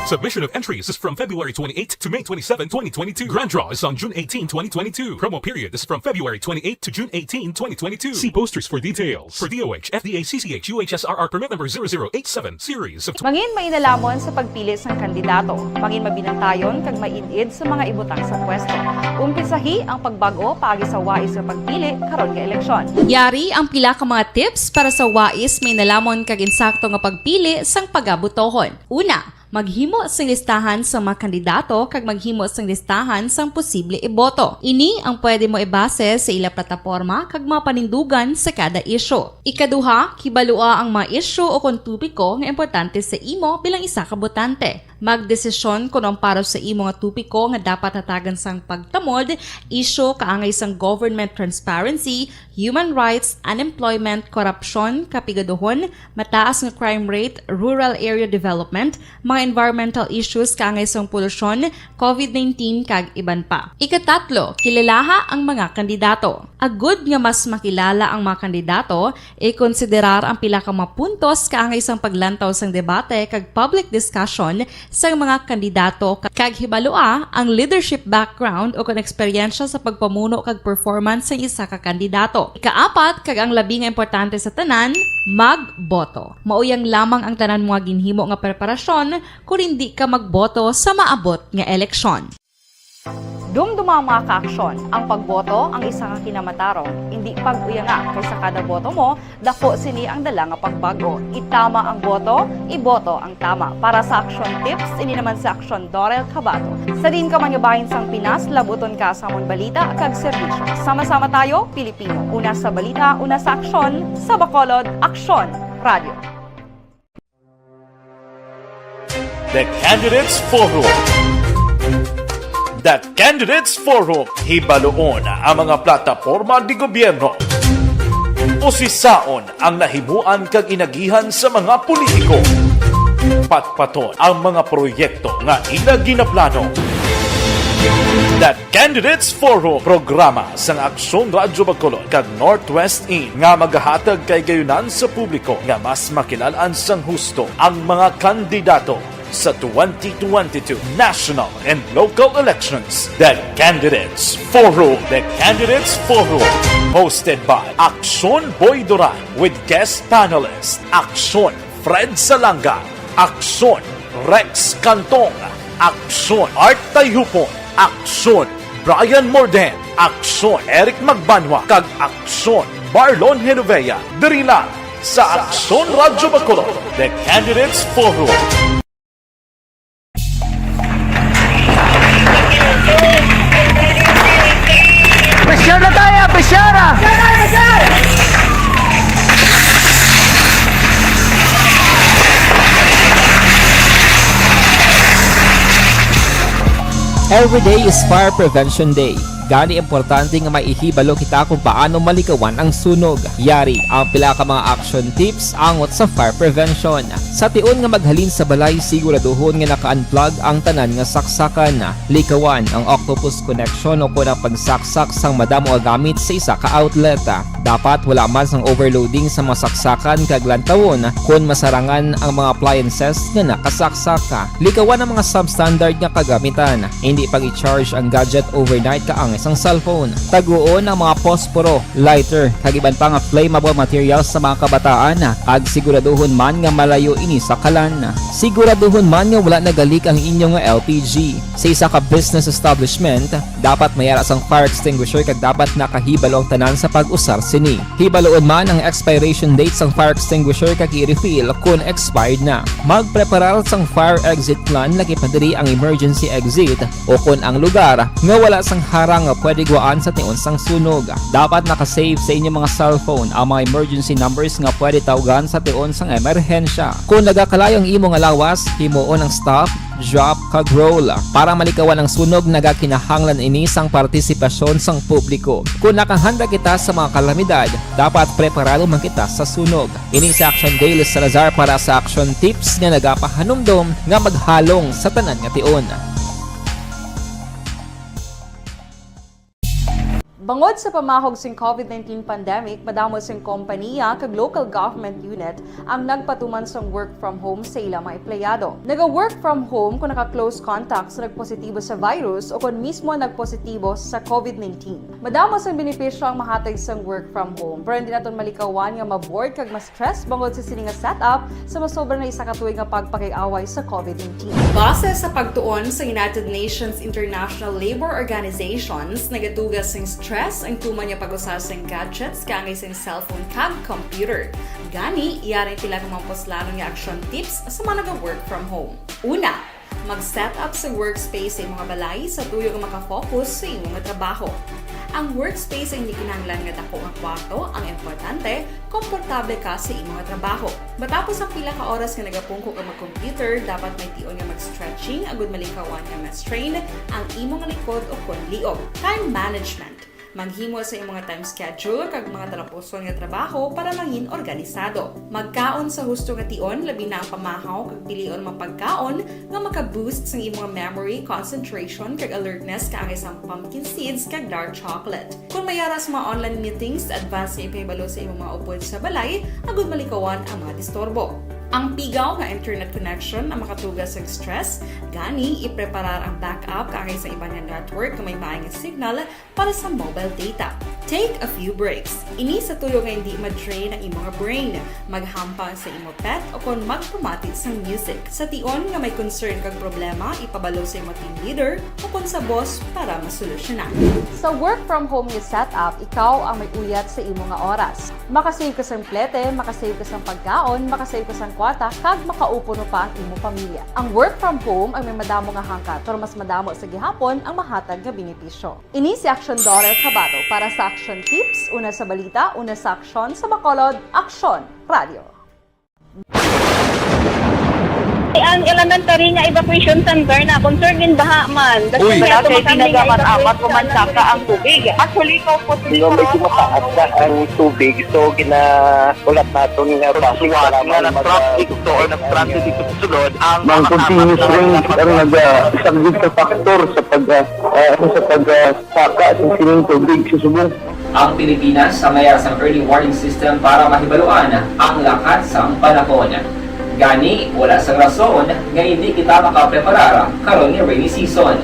Submission of entries is from February twenty-eighth to May twenty-seven, twenty twenty-two. Grand draw is on June eighteen, twenty twenty-two. Promo period is from February twenty-eighth to June eighteen, twenty twenty-two. See posters for details. For D O H, F D A, C C H, U H S R R permit number zero zero eight seven, series of Mangin mainalhamon sa pagpili sang kandidato. Mangin mabinantayon kag maid-id sa mga ibutang sa pwesto. Umpisahi ang pagbag-o paagi sa wais nga pagpili karon nga eleksyon. Yari ang pila ka mga tips para sa wais, mainalhamon kag insakto nga pagpili sang pagabotohon. Una, maghimo sing listahan sang mga kandidato kag maghimo sing listahan sang posible iboto. Ini ang pwede mo ibase sa ila plataporma kag mga panindugan sa kada isyu. Ikaduha, kibalua ang mga isyu o kon topiko nga importante sa imo bilang isa ka botante. Magdesisyon kon ang para sa imo nga topiko nga dapat hatagan sang pagtamod, isyu kaangay sang government transparency, human rights, unemployment, korupsyon, kapigaduhon, mataas nga crime rate, rural area development, mga environmental issues kaangay sang polusyon, covid nineteen, kag iban pa. Ikatatlo, kilalaha ang mga kandidato. Agud nga mas makilala ang mga kandidato, ikonsiderar ang pila ka mga puntos kaangay sang paglantaw sang debate kag public discussion sang mga kandidato ka-, kag hibalua ang leadership background o kon eksperyensya sa pagpamuno kag performance sang isa ka kandidato. Ikaapat, kag ang labi nga importante sa tanan, magboto. Mao yang lamang ang tanan mo nga ginhimo nga preparasyon, kon indi ka magboto sa maabot nga eleksyon. Dumduma, mga ka-aksyon, ang pagboto ang isa ka kinamatarong, indi pag-uyanga, kay sa kada boto mo, dako sini ang dala nga pagbag-o. Itama ang boto, iboto ang tama. Para sa Aksyon Tips, ini naman si Aksyon Dorel Cabato. Sa diin ka man nga bahin sang Pinas, labuton ka sa amon balita kag serbisyo. Sama-sama tayo, Pilipino. Una sa balita, una sa aksyon, sa Bacolod, Aksyon Radio. The Candidates Forum. The Candidates Forum, hibaluon ang mga plataporma de gobyerno. Usisaon ang nahimuan kag inagihan sa mga politiko. Patpaton ang mga proyekto nga ila ginaplano. The Candidates Forum, programa sang Aksyon Radyo Bacolod kag Northwest In nga magahatag kaigayonan sa publiko nga mas makilal-an sang husto ang mga kandidato sa twenty twenty-two national and local elections. The Candidates Forum. The Candidates Forum, hosted by Aksyon Boy Duran with guest panelist Aksyon Fred Salanga, Aksyon Rex Cantong, Aksyon Art Tayhupon, Aksyon Brian Morden, Aksyon Eric Magbanwa, kag Aksyon Marlon Genovea, diri lang sa Aksyon Radyo Bacolod, The Candidates Forum. Pressure na tayo, pressure na! Every day is Fire Prevention Day. Gani, importante nga may ihibalo kita kung paano malikawan ang sunog. Yari ang pila ka mga action tips angot sa fire prevention. Sa tion nga maghalin sa balay, siguraduhon nga naka-unplug ang tanan nga saksakan. Likawan ang octopus connection o kon ang pagsaksak sang madamo nga gamit sa isa ka outlet. Dapat wala man sang overloading sa mga saksakan kag lantawon kon masarangan ang mga appliances nga nakasaksak. Likawan ang mga substandard nga kagamitan. Hindi pag-i-charge ang gadget overnight kaangay sang cellphone. Taguon ang mga posporo, lighter, kag iban pa nga flammable materials sa mga kabataan, kag siguraduhon man nga malayo ini sa kalan. Siguraduhon man nga wala nagalik ang inyo nga L P G. Sa isa ka business establishment, dapat may ara sang fire extinguisher kag dapat nakahibalo ang tanan sa pag-usar sini. Hibaluon man ang expiration date sang fire extinguisher kag i-refill kon expired na. Magpreparar sang fire exit plan, lakip na diri ang emergency exit o kon ang lugar nga wala sang harang nga pwede gwaan sa tion sang sunog. Dapat naka-save sa inyo mga cellphone ang mga emergency numbers nga pwede tawgan sa tion sang emerhensya. Kon nagakalayo ang imo nga lawas, himuon ang stop, drop, kag roll. Para malikawan ang sunog, nagakinahanglan ini sang partisipasyon sang publiko. Kon nakahanda kita sa mga kalamidad, dapat preparado man kita sa sunog. Ini si Action Daily Salazar para sa Action Tips nga nagapahanumdom nga maghalong sa tanan nga tion. Bangod sa pamahog sing covid nineteen pandemic, madamo sing kompaniya kag local government unit ang nagpatuman sang work from home sa ila mga empleyado. Naga-work from home kung naka-close contact sa nagpositibo sa virus o kon mismo nagpositibo sa covid nineteen. Madamo sang benepisyo ang mahatag sang work from home, pero hindi naton malikawan nga ma-bored kag ma-stress bangod sa sini nga setup sa masobra na isa ka tuig nga pagpakig-away sa covid nineteen. Base sa pagtuon sa United Nations International Labour Organizations, nagatuga sing stress ang tuman nga pag-usa sing gadgets kaangay sing cellphone kag computer. Gani, yari ang pila ka mga puslanon nga action tips sa mga naga-work from home. Una, mag-set up sa workspace sa imong balay sa tuyo nga maka-focus sa imong trabaho. Ang workspace ay hindi kinahanglan nga dako nga kwarto, ang importante, komportable ka sa imong trabaho. Matapos ang pila ka oras nga nagapungko ka mag-computer, dapat may tion nga mag-stretching agud malikawan nga ma-strain ang imong likod o kon liog. Time management. Maghimo sa imong time schedule kag mga talapuson nga trabaho para mangin organisado. Magkaon sa husto nga tion, labi na ang pamahaw kag pilion mga pagkaon nga maka-boost sang imong memory, concentration, kag alertness kaangay sang pumpkin seeds kag dark chocolate. Kon may ara sa mga online meetings, advance nga ipahibalo sa imong mga upod sa balay agud malikawan ang mga disturbo. Ang pigaw nga internet connection ang makatuga sang stress, gani ipreparar ang backup kaangay sa iban nga network nga may maay nga signal para sa mobile data. Take a few breaks. Ini sa tuyo nga hindi ma-drain ang imo nga brain. Maghampang sa imo pet o kon magpamati sang music. Sa tion nga may concern kag problema, ipabalo sa imo team leader o kon sa boss para masolusyonan. Sa work from home nga setup, ikaw ang may uyat sa imo nga oras. Makasave ka sang plete, makasave ka sang pagkaon, makasave ka sang kwarta, kag makaupuno pa ang imo pamilya. Ang work from home ang may madamo nga hangkat, pero mas madamo sa gihapon ang mahatag nga benepisyo. Ini si Aksyon Dorer Cabato para sa Aksyon Tips, una sa balita, una sa aksyon, sa Bacolod, Aksyon Radio. Ang elementary nga evacuation center na concern in baha man. Uy. Wala kay tinaga man amat ko man saka ang tubig. Actually, ko po. Di ba, medyo mataas na ang tubig, so gina-, ulat naton nga basi nga para na-traffic to or na-stranded dito sa sulod ang mga continuous rain ang nag-, ah, isa gid sa factor sa pag, ah, ah, ano, sa pag, ah, saka sa sining tubig sa subong. Ang Pilipinas sa mayar sang early warning system para mahibaluan ang lakat sang panahon. Gani, wala sang rason nga hindi kita makapreparar karon nga rainy season.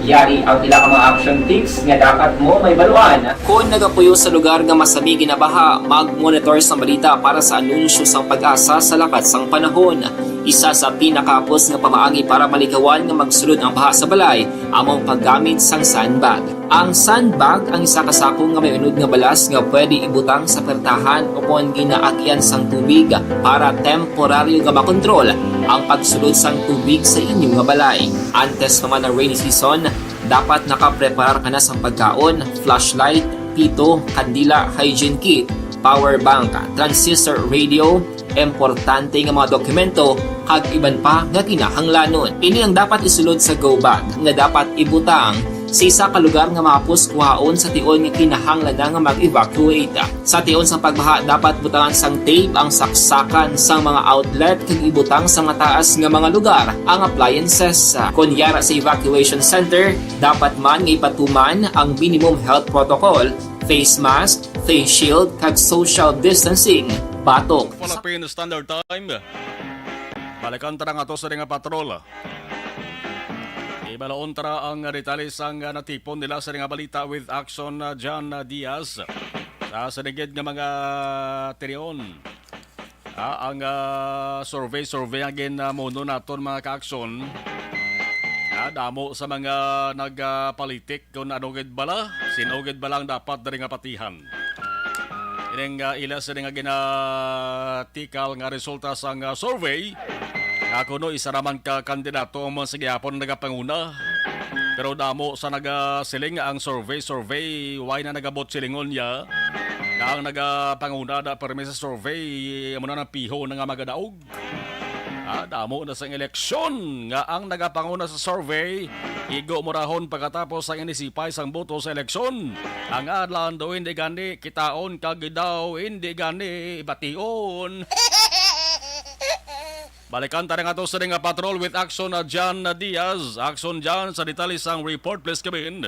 Yari ang pila ka mga action tips nga dapat mo mahibaluan. Kon nagapuyo sa lugar nga masami ginabaha, mag-monitor sa balita para sa anunsyo sang PAGASA sa lakat sang panahon. Isa sa pinakahapos nga pamaagi para malikawan nga magsulod ang baha sa balay amo ang paggamit sang sandbag. Ang sandbag ang isa ka sako nga may unod nga balas nga pwede ibutang sa pertahan o kon ginaagyan sang tubig para temporaryo nga makontrol ang pagsulod sang tubig sa inyo nga balay. Antes pa man ang rainy season, dapat nakapreparar ka na sang pagkaon, flashlight, pito, kandila, hygiene kit, power bank, transistor radio, importante nga mga dokumento, kag iban pa nga kinahanglanon. Ini ang dapat isulod sa go bag nga dapat ibutang sa isa ka lugar nga mahapos kuhaon sa tion nga kinahanglan na nga mag-evacuate. Sa tion sang pagbaha, dapat butangan sang tape ang saksakan sang mga outlet kag ibutang sa mataas nga mga lugar ang appliances. Kon yara sa evacuation center, dapat man nga ipatuman ang minimum health protocol, face mask, face shield, kag social distancing. Batok. Philippine Standard Time. Balikan ta na nga to sa nga patrol. Ibalaon ta na ang detalye sang, ah, natipon nila sa nga balita with Action, ah, John, ah, Diaz. Sa sinigid nga mga tion, ah, ang, ah, survey-survey ang gin, ah, muno naton, mga ka-action. Ah, damo sa mga nagapalitik kung ano gid bala, sino gid bala ang dapat diri nga patihan. Ining, ah, ila sini nga ginatikal nga resulta sang, ah, survey, nga kuno isa ra man ka kandidato ang mga sa gihapon nagapanguna. Pero damo sa nagasiling nga ang survey, survey, why na nagabot silingon niya? Nga ang nagapanguna da permi sa survey, amo na nang piho na nga magadaog. Ah, damo na sang eleksyon nga ang nagapanguna sa survey, igo mo rahon pagkatapos sang inisipay sang boto sa eleksyon. Ang adlaw daw hindi gani kitaon kag daw hindi gani bation. Balikan ta na nga to sa nga patrol with Action, ah, John Diaz. Action, John, sa detalye sang report, please come in.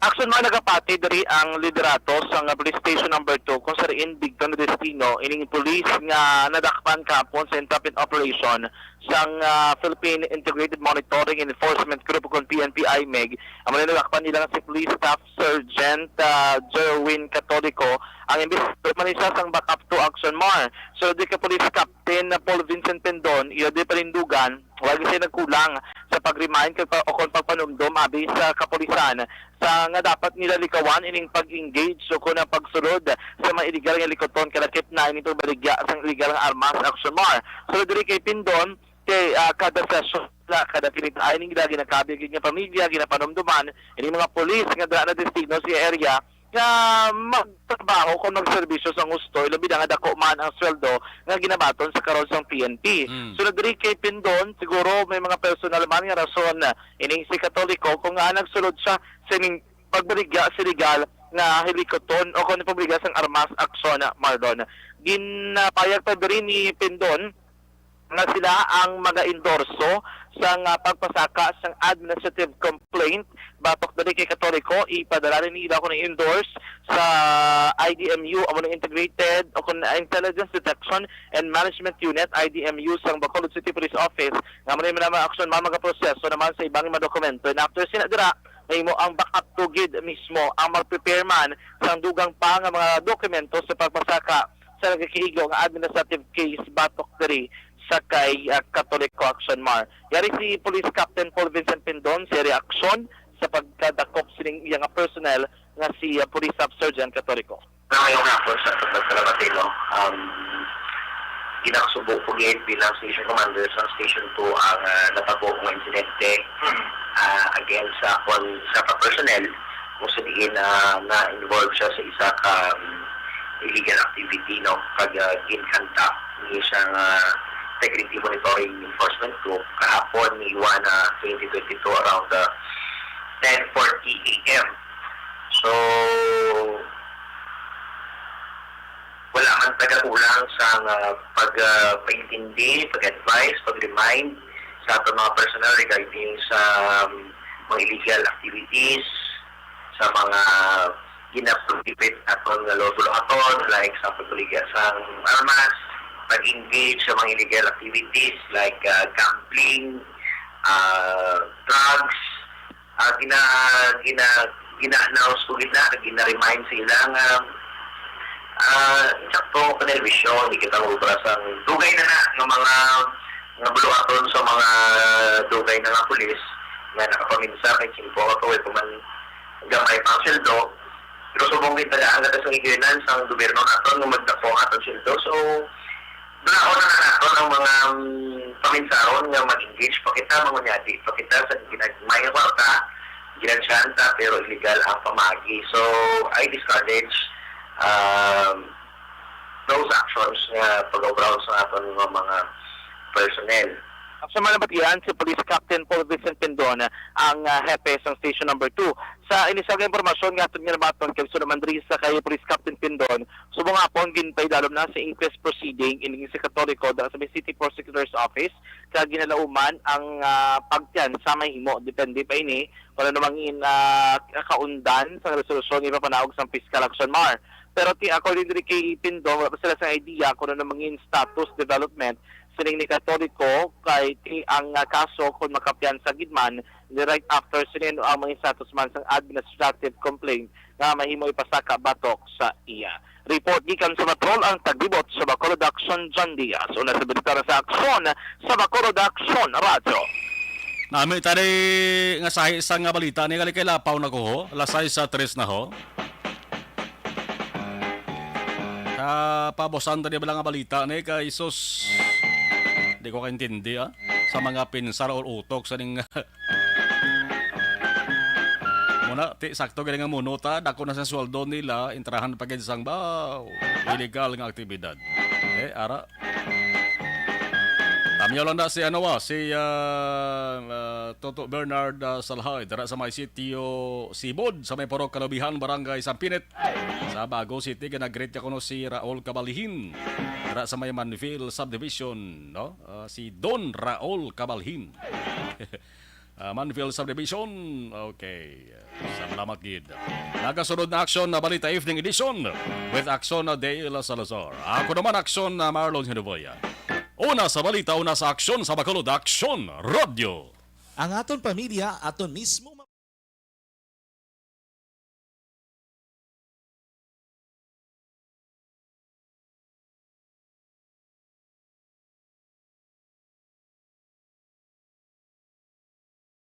Action, mga nagapati diri ang liderato sang Police Station Number Two, kung sa diin bigton na destino ining pulis nga nadakpan kahapon sa entrapment operation sang, ah, Philippine Integrated Monitoring and Enforcement Group, kung P N P I MEG. Amo na nadakpan nila nga si Police Staff Sergeant, ah, Jerwin Catolico, ang imbestigador man siya sang backup to Action Mar. So, di ka Police Captain na Paul Vincent Pendon, iya di panindugan, wala siya nagkulang sa pag-remind kag pa, o kon pagpanumdom abi sa kapulisan sa nga dapat nila likawan ining pag-engage o kon ang pagsulod sa mga illegal nga likuton kalakip na ining pagbaligya sang illegal nga armas, Action Mar. Sulod diri kay Pendon, kay, ah, kada session na, kada pinitaay ning ila ginakabig nga pamilya, ginapanumduman ining mga pulis nga dala na destino sa area nga magtrabaho kung magserbisyo sang husto, ilabi na nga dako man ang sweldo nga ginabaton sa karon sang P N P. Mm. Sulod diri kay Pendon, siguro may mga personal man nga rason, ah, ining si Katoliko kung nga nagsulod siya sa ining pagbaligya sa illegal nga hilikoton o kung pagbaligya sang armas, Action, ah, Marlon. Ginapayag pa diri ni Pendon nga sila ang mag-endorso sang, ah, pagpasaka sang administrative complaint batok diri kay Katoliko. Ipadala ni nila kung endorse sa I D M U, amo ni Integrated o kung Intelligence Detection and Management Unit, I D M U, sang Bacolod City Police Office, nga amo ni mga aksyon man magaproseso naman sa ibang mga dokumento. And after sina dira, mahimo ang backup to gid mismo ang mag-prepare man sang dugang pa nga mga dokumento sa pagpasaka sa nagakaigo nga administrative case batok diri sa kay, ah, Katoliko, Action Mar. Yari si Police Captain Paul Vincent Pindon sa reaksyon sa pagkadakop sining iya nga personnel nga si, ah, Police Staff Sergeant Katoliko. Ngayong hapon sa pagpasalamat sa imo, um, ginakasubo ko gid bilang station commander sa Station Two ang, ah, natabo nga insidente, ah, against sa akon sa ka personnel kung sa diin, ah, na-involve siya sa isa ka, um, illegal activity, no? Kag, ah, ginkanta ni siya nga Integrity Monitoring Enforcement Group kahapon, ni Juana, twenty twenty-two, around, ah, ten forty A M. So, wala man taga-kulang sa nga pag, ah, paintindi, pag-advise, pag-remind sa aton mga personnel regarding sa, um, mga illegal activities, sa mga gina-prohibit naton nga lawful-aton, like sa pagbaligya sang armas, pag-engage sa mga illegal activities like, ah, gambling, ah, drugs, ah, gina-, gina-, gina-announce ko gid na, gina-remind sa ila nga, ah, insakto ang panelebisyon, di kita mag-obra sang dugay na na nga mga Nabuluhaton sa mga dugay na nga pulis nga nakapaminsa kay Kimpo nga kaway pa man gamay pa ang sweldo. Pero subong gid tagaan nato sang iginan sang gobyerno naton nga magdako ang aton sweldo. So, dunaon na naton ang mga, mm, paminsaron nga mag-engage pa kita, mangunyadi pa kita sa ginagmay nga kwarta, ginansyahan ta, pero illegal ang pamagi. So, I discourage, um, those actions nga pag-obrahon sa aton nga mga personnel. Sa mga nabatian, si Police Captain Paul Vincent Pindon ang, ah, hepe sang Station Number Two. Sa inisang impormasyon nga aton nga nabaton kay Sir Andres sa kay Police Captain Pindon, subong hapon ginpaidalom na sa inquest proceeding ining si Katoliko dala sa may City Prosecutor's Office, kag ginalauman ang, ah, pagtiyan sa mahimo. Depende pa ini kung ano mangin, ah, kaundan sang resolusyon nga ipapanaog sang Fiscal Action Mar. Pero ti-, according diri kay Pindon, wala pa sila sang idea kung ano mangin status development sining ni Katoliko, kay ti ang, ah, kaso kung makapiyansa gid man, ni right after sinin ang mga status man sang administrative complaint nga mahimo ipasaka batok sa iya. Report gikan sa patrol ang taglibot sa Bacolod Action, John Diaz. Una sa Bintana sa Aksyon, sa Bacolod Action Radyo. Nami tadi nga sahi sa nga balita ni gali kay lapaw na ko ho. Alas sais sa tres na ho. Kapabusan tadi bala nga balita ni kay sus. Di ko kaintindi, ah, sa mga pinsar or utok sa ning muna, ti, sakto gani nga muno ta, dako na sa sweldo nila, intrahan pa gid sang baw, illegal nga aktibidad. Eh, ara. Tamyaw lang na si, ano, ah, si, ah, ah, Toto Bernard, ah, Salhay, dira sa may sitio Sibod, sa may Purok Kalubihan, Barangay Sampinit, sa Bago City. Ginagreet niya kuno si Raul Cabalhin, dira sa may Manville Subdivision, no? Ah, si Don Raul Cabalhin. Ah, Manville Subdivision. Okay. Salamat gid. Nagasunod na Aksyon na Balita Evening Edition with Aksyon na Dale Salazar. Ako naman, Aksyon na Marlon Hinovoya. Una sa balita, una sa aksyon sa Bacolod, Aksyon Radio. Ang aton pamilya, aton mismo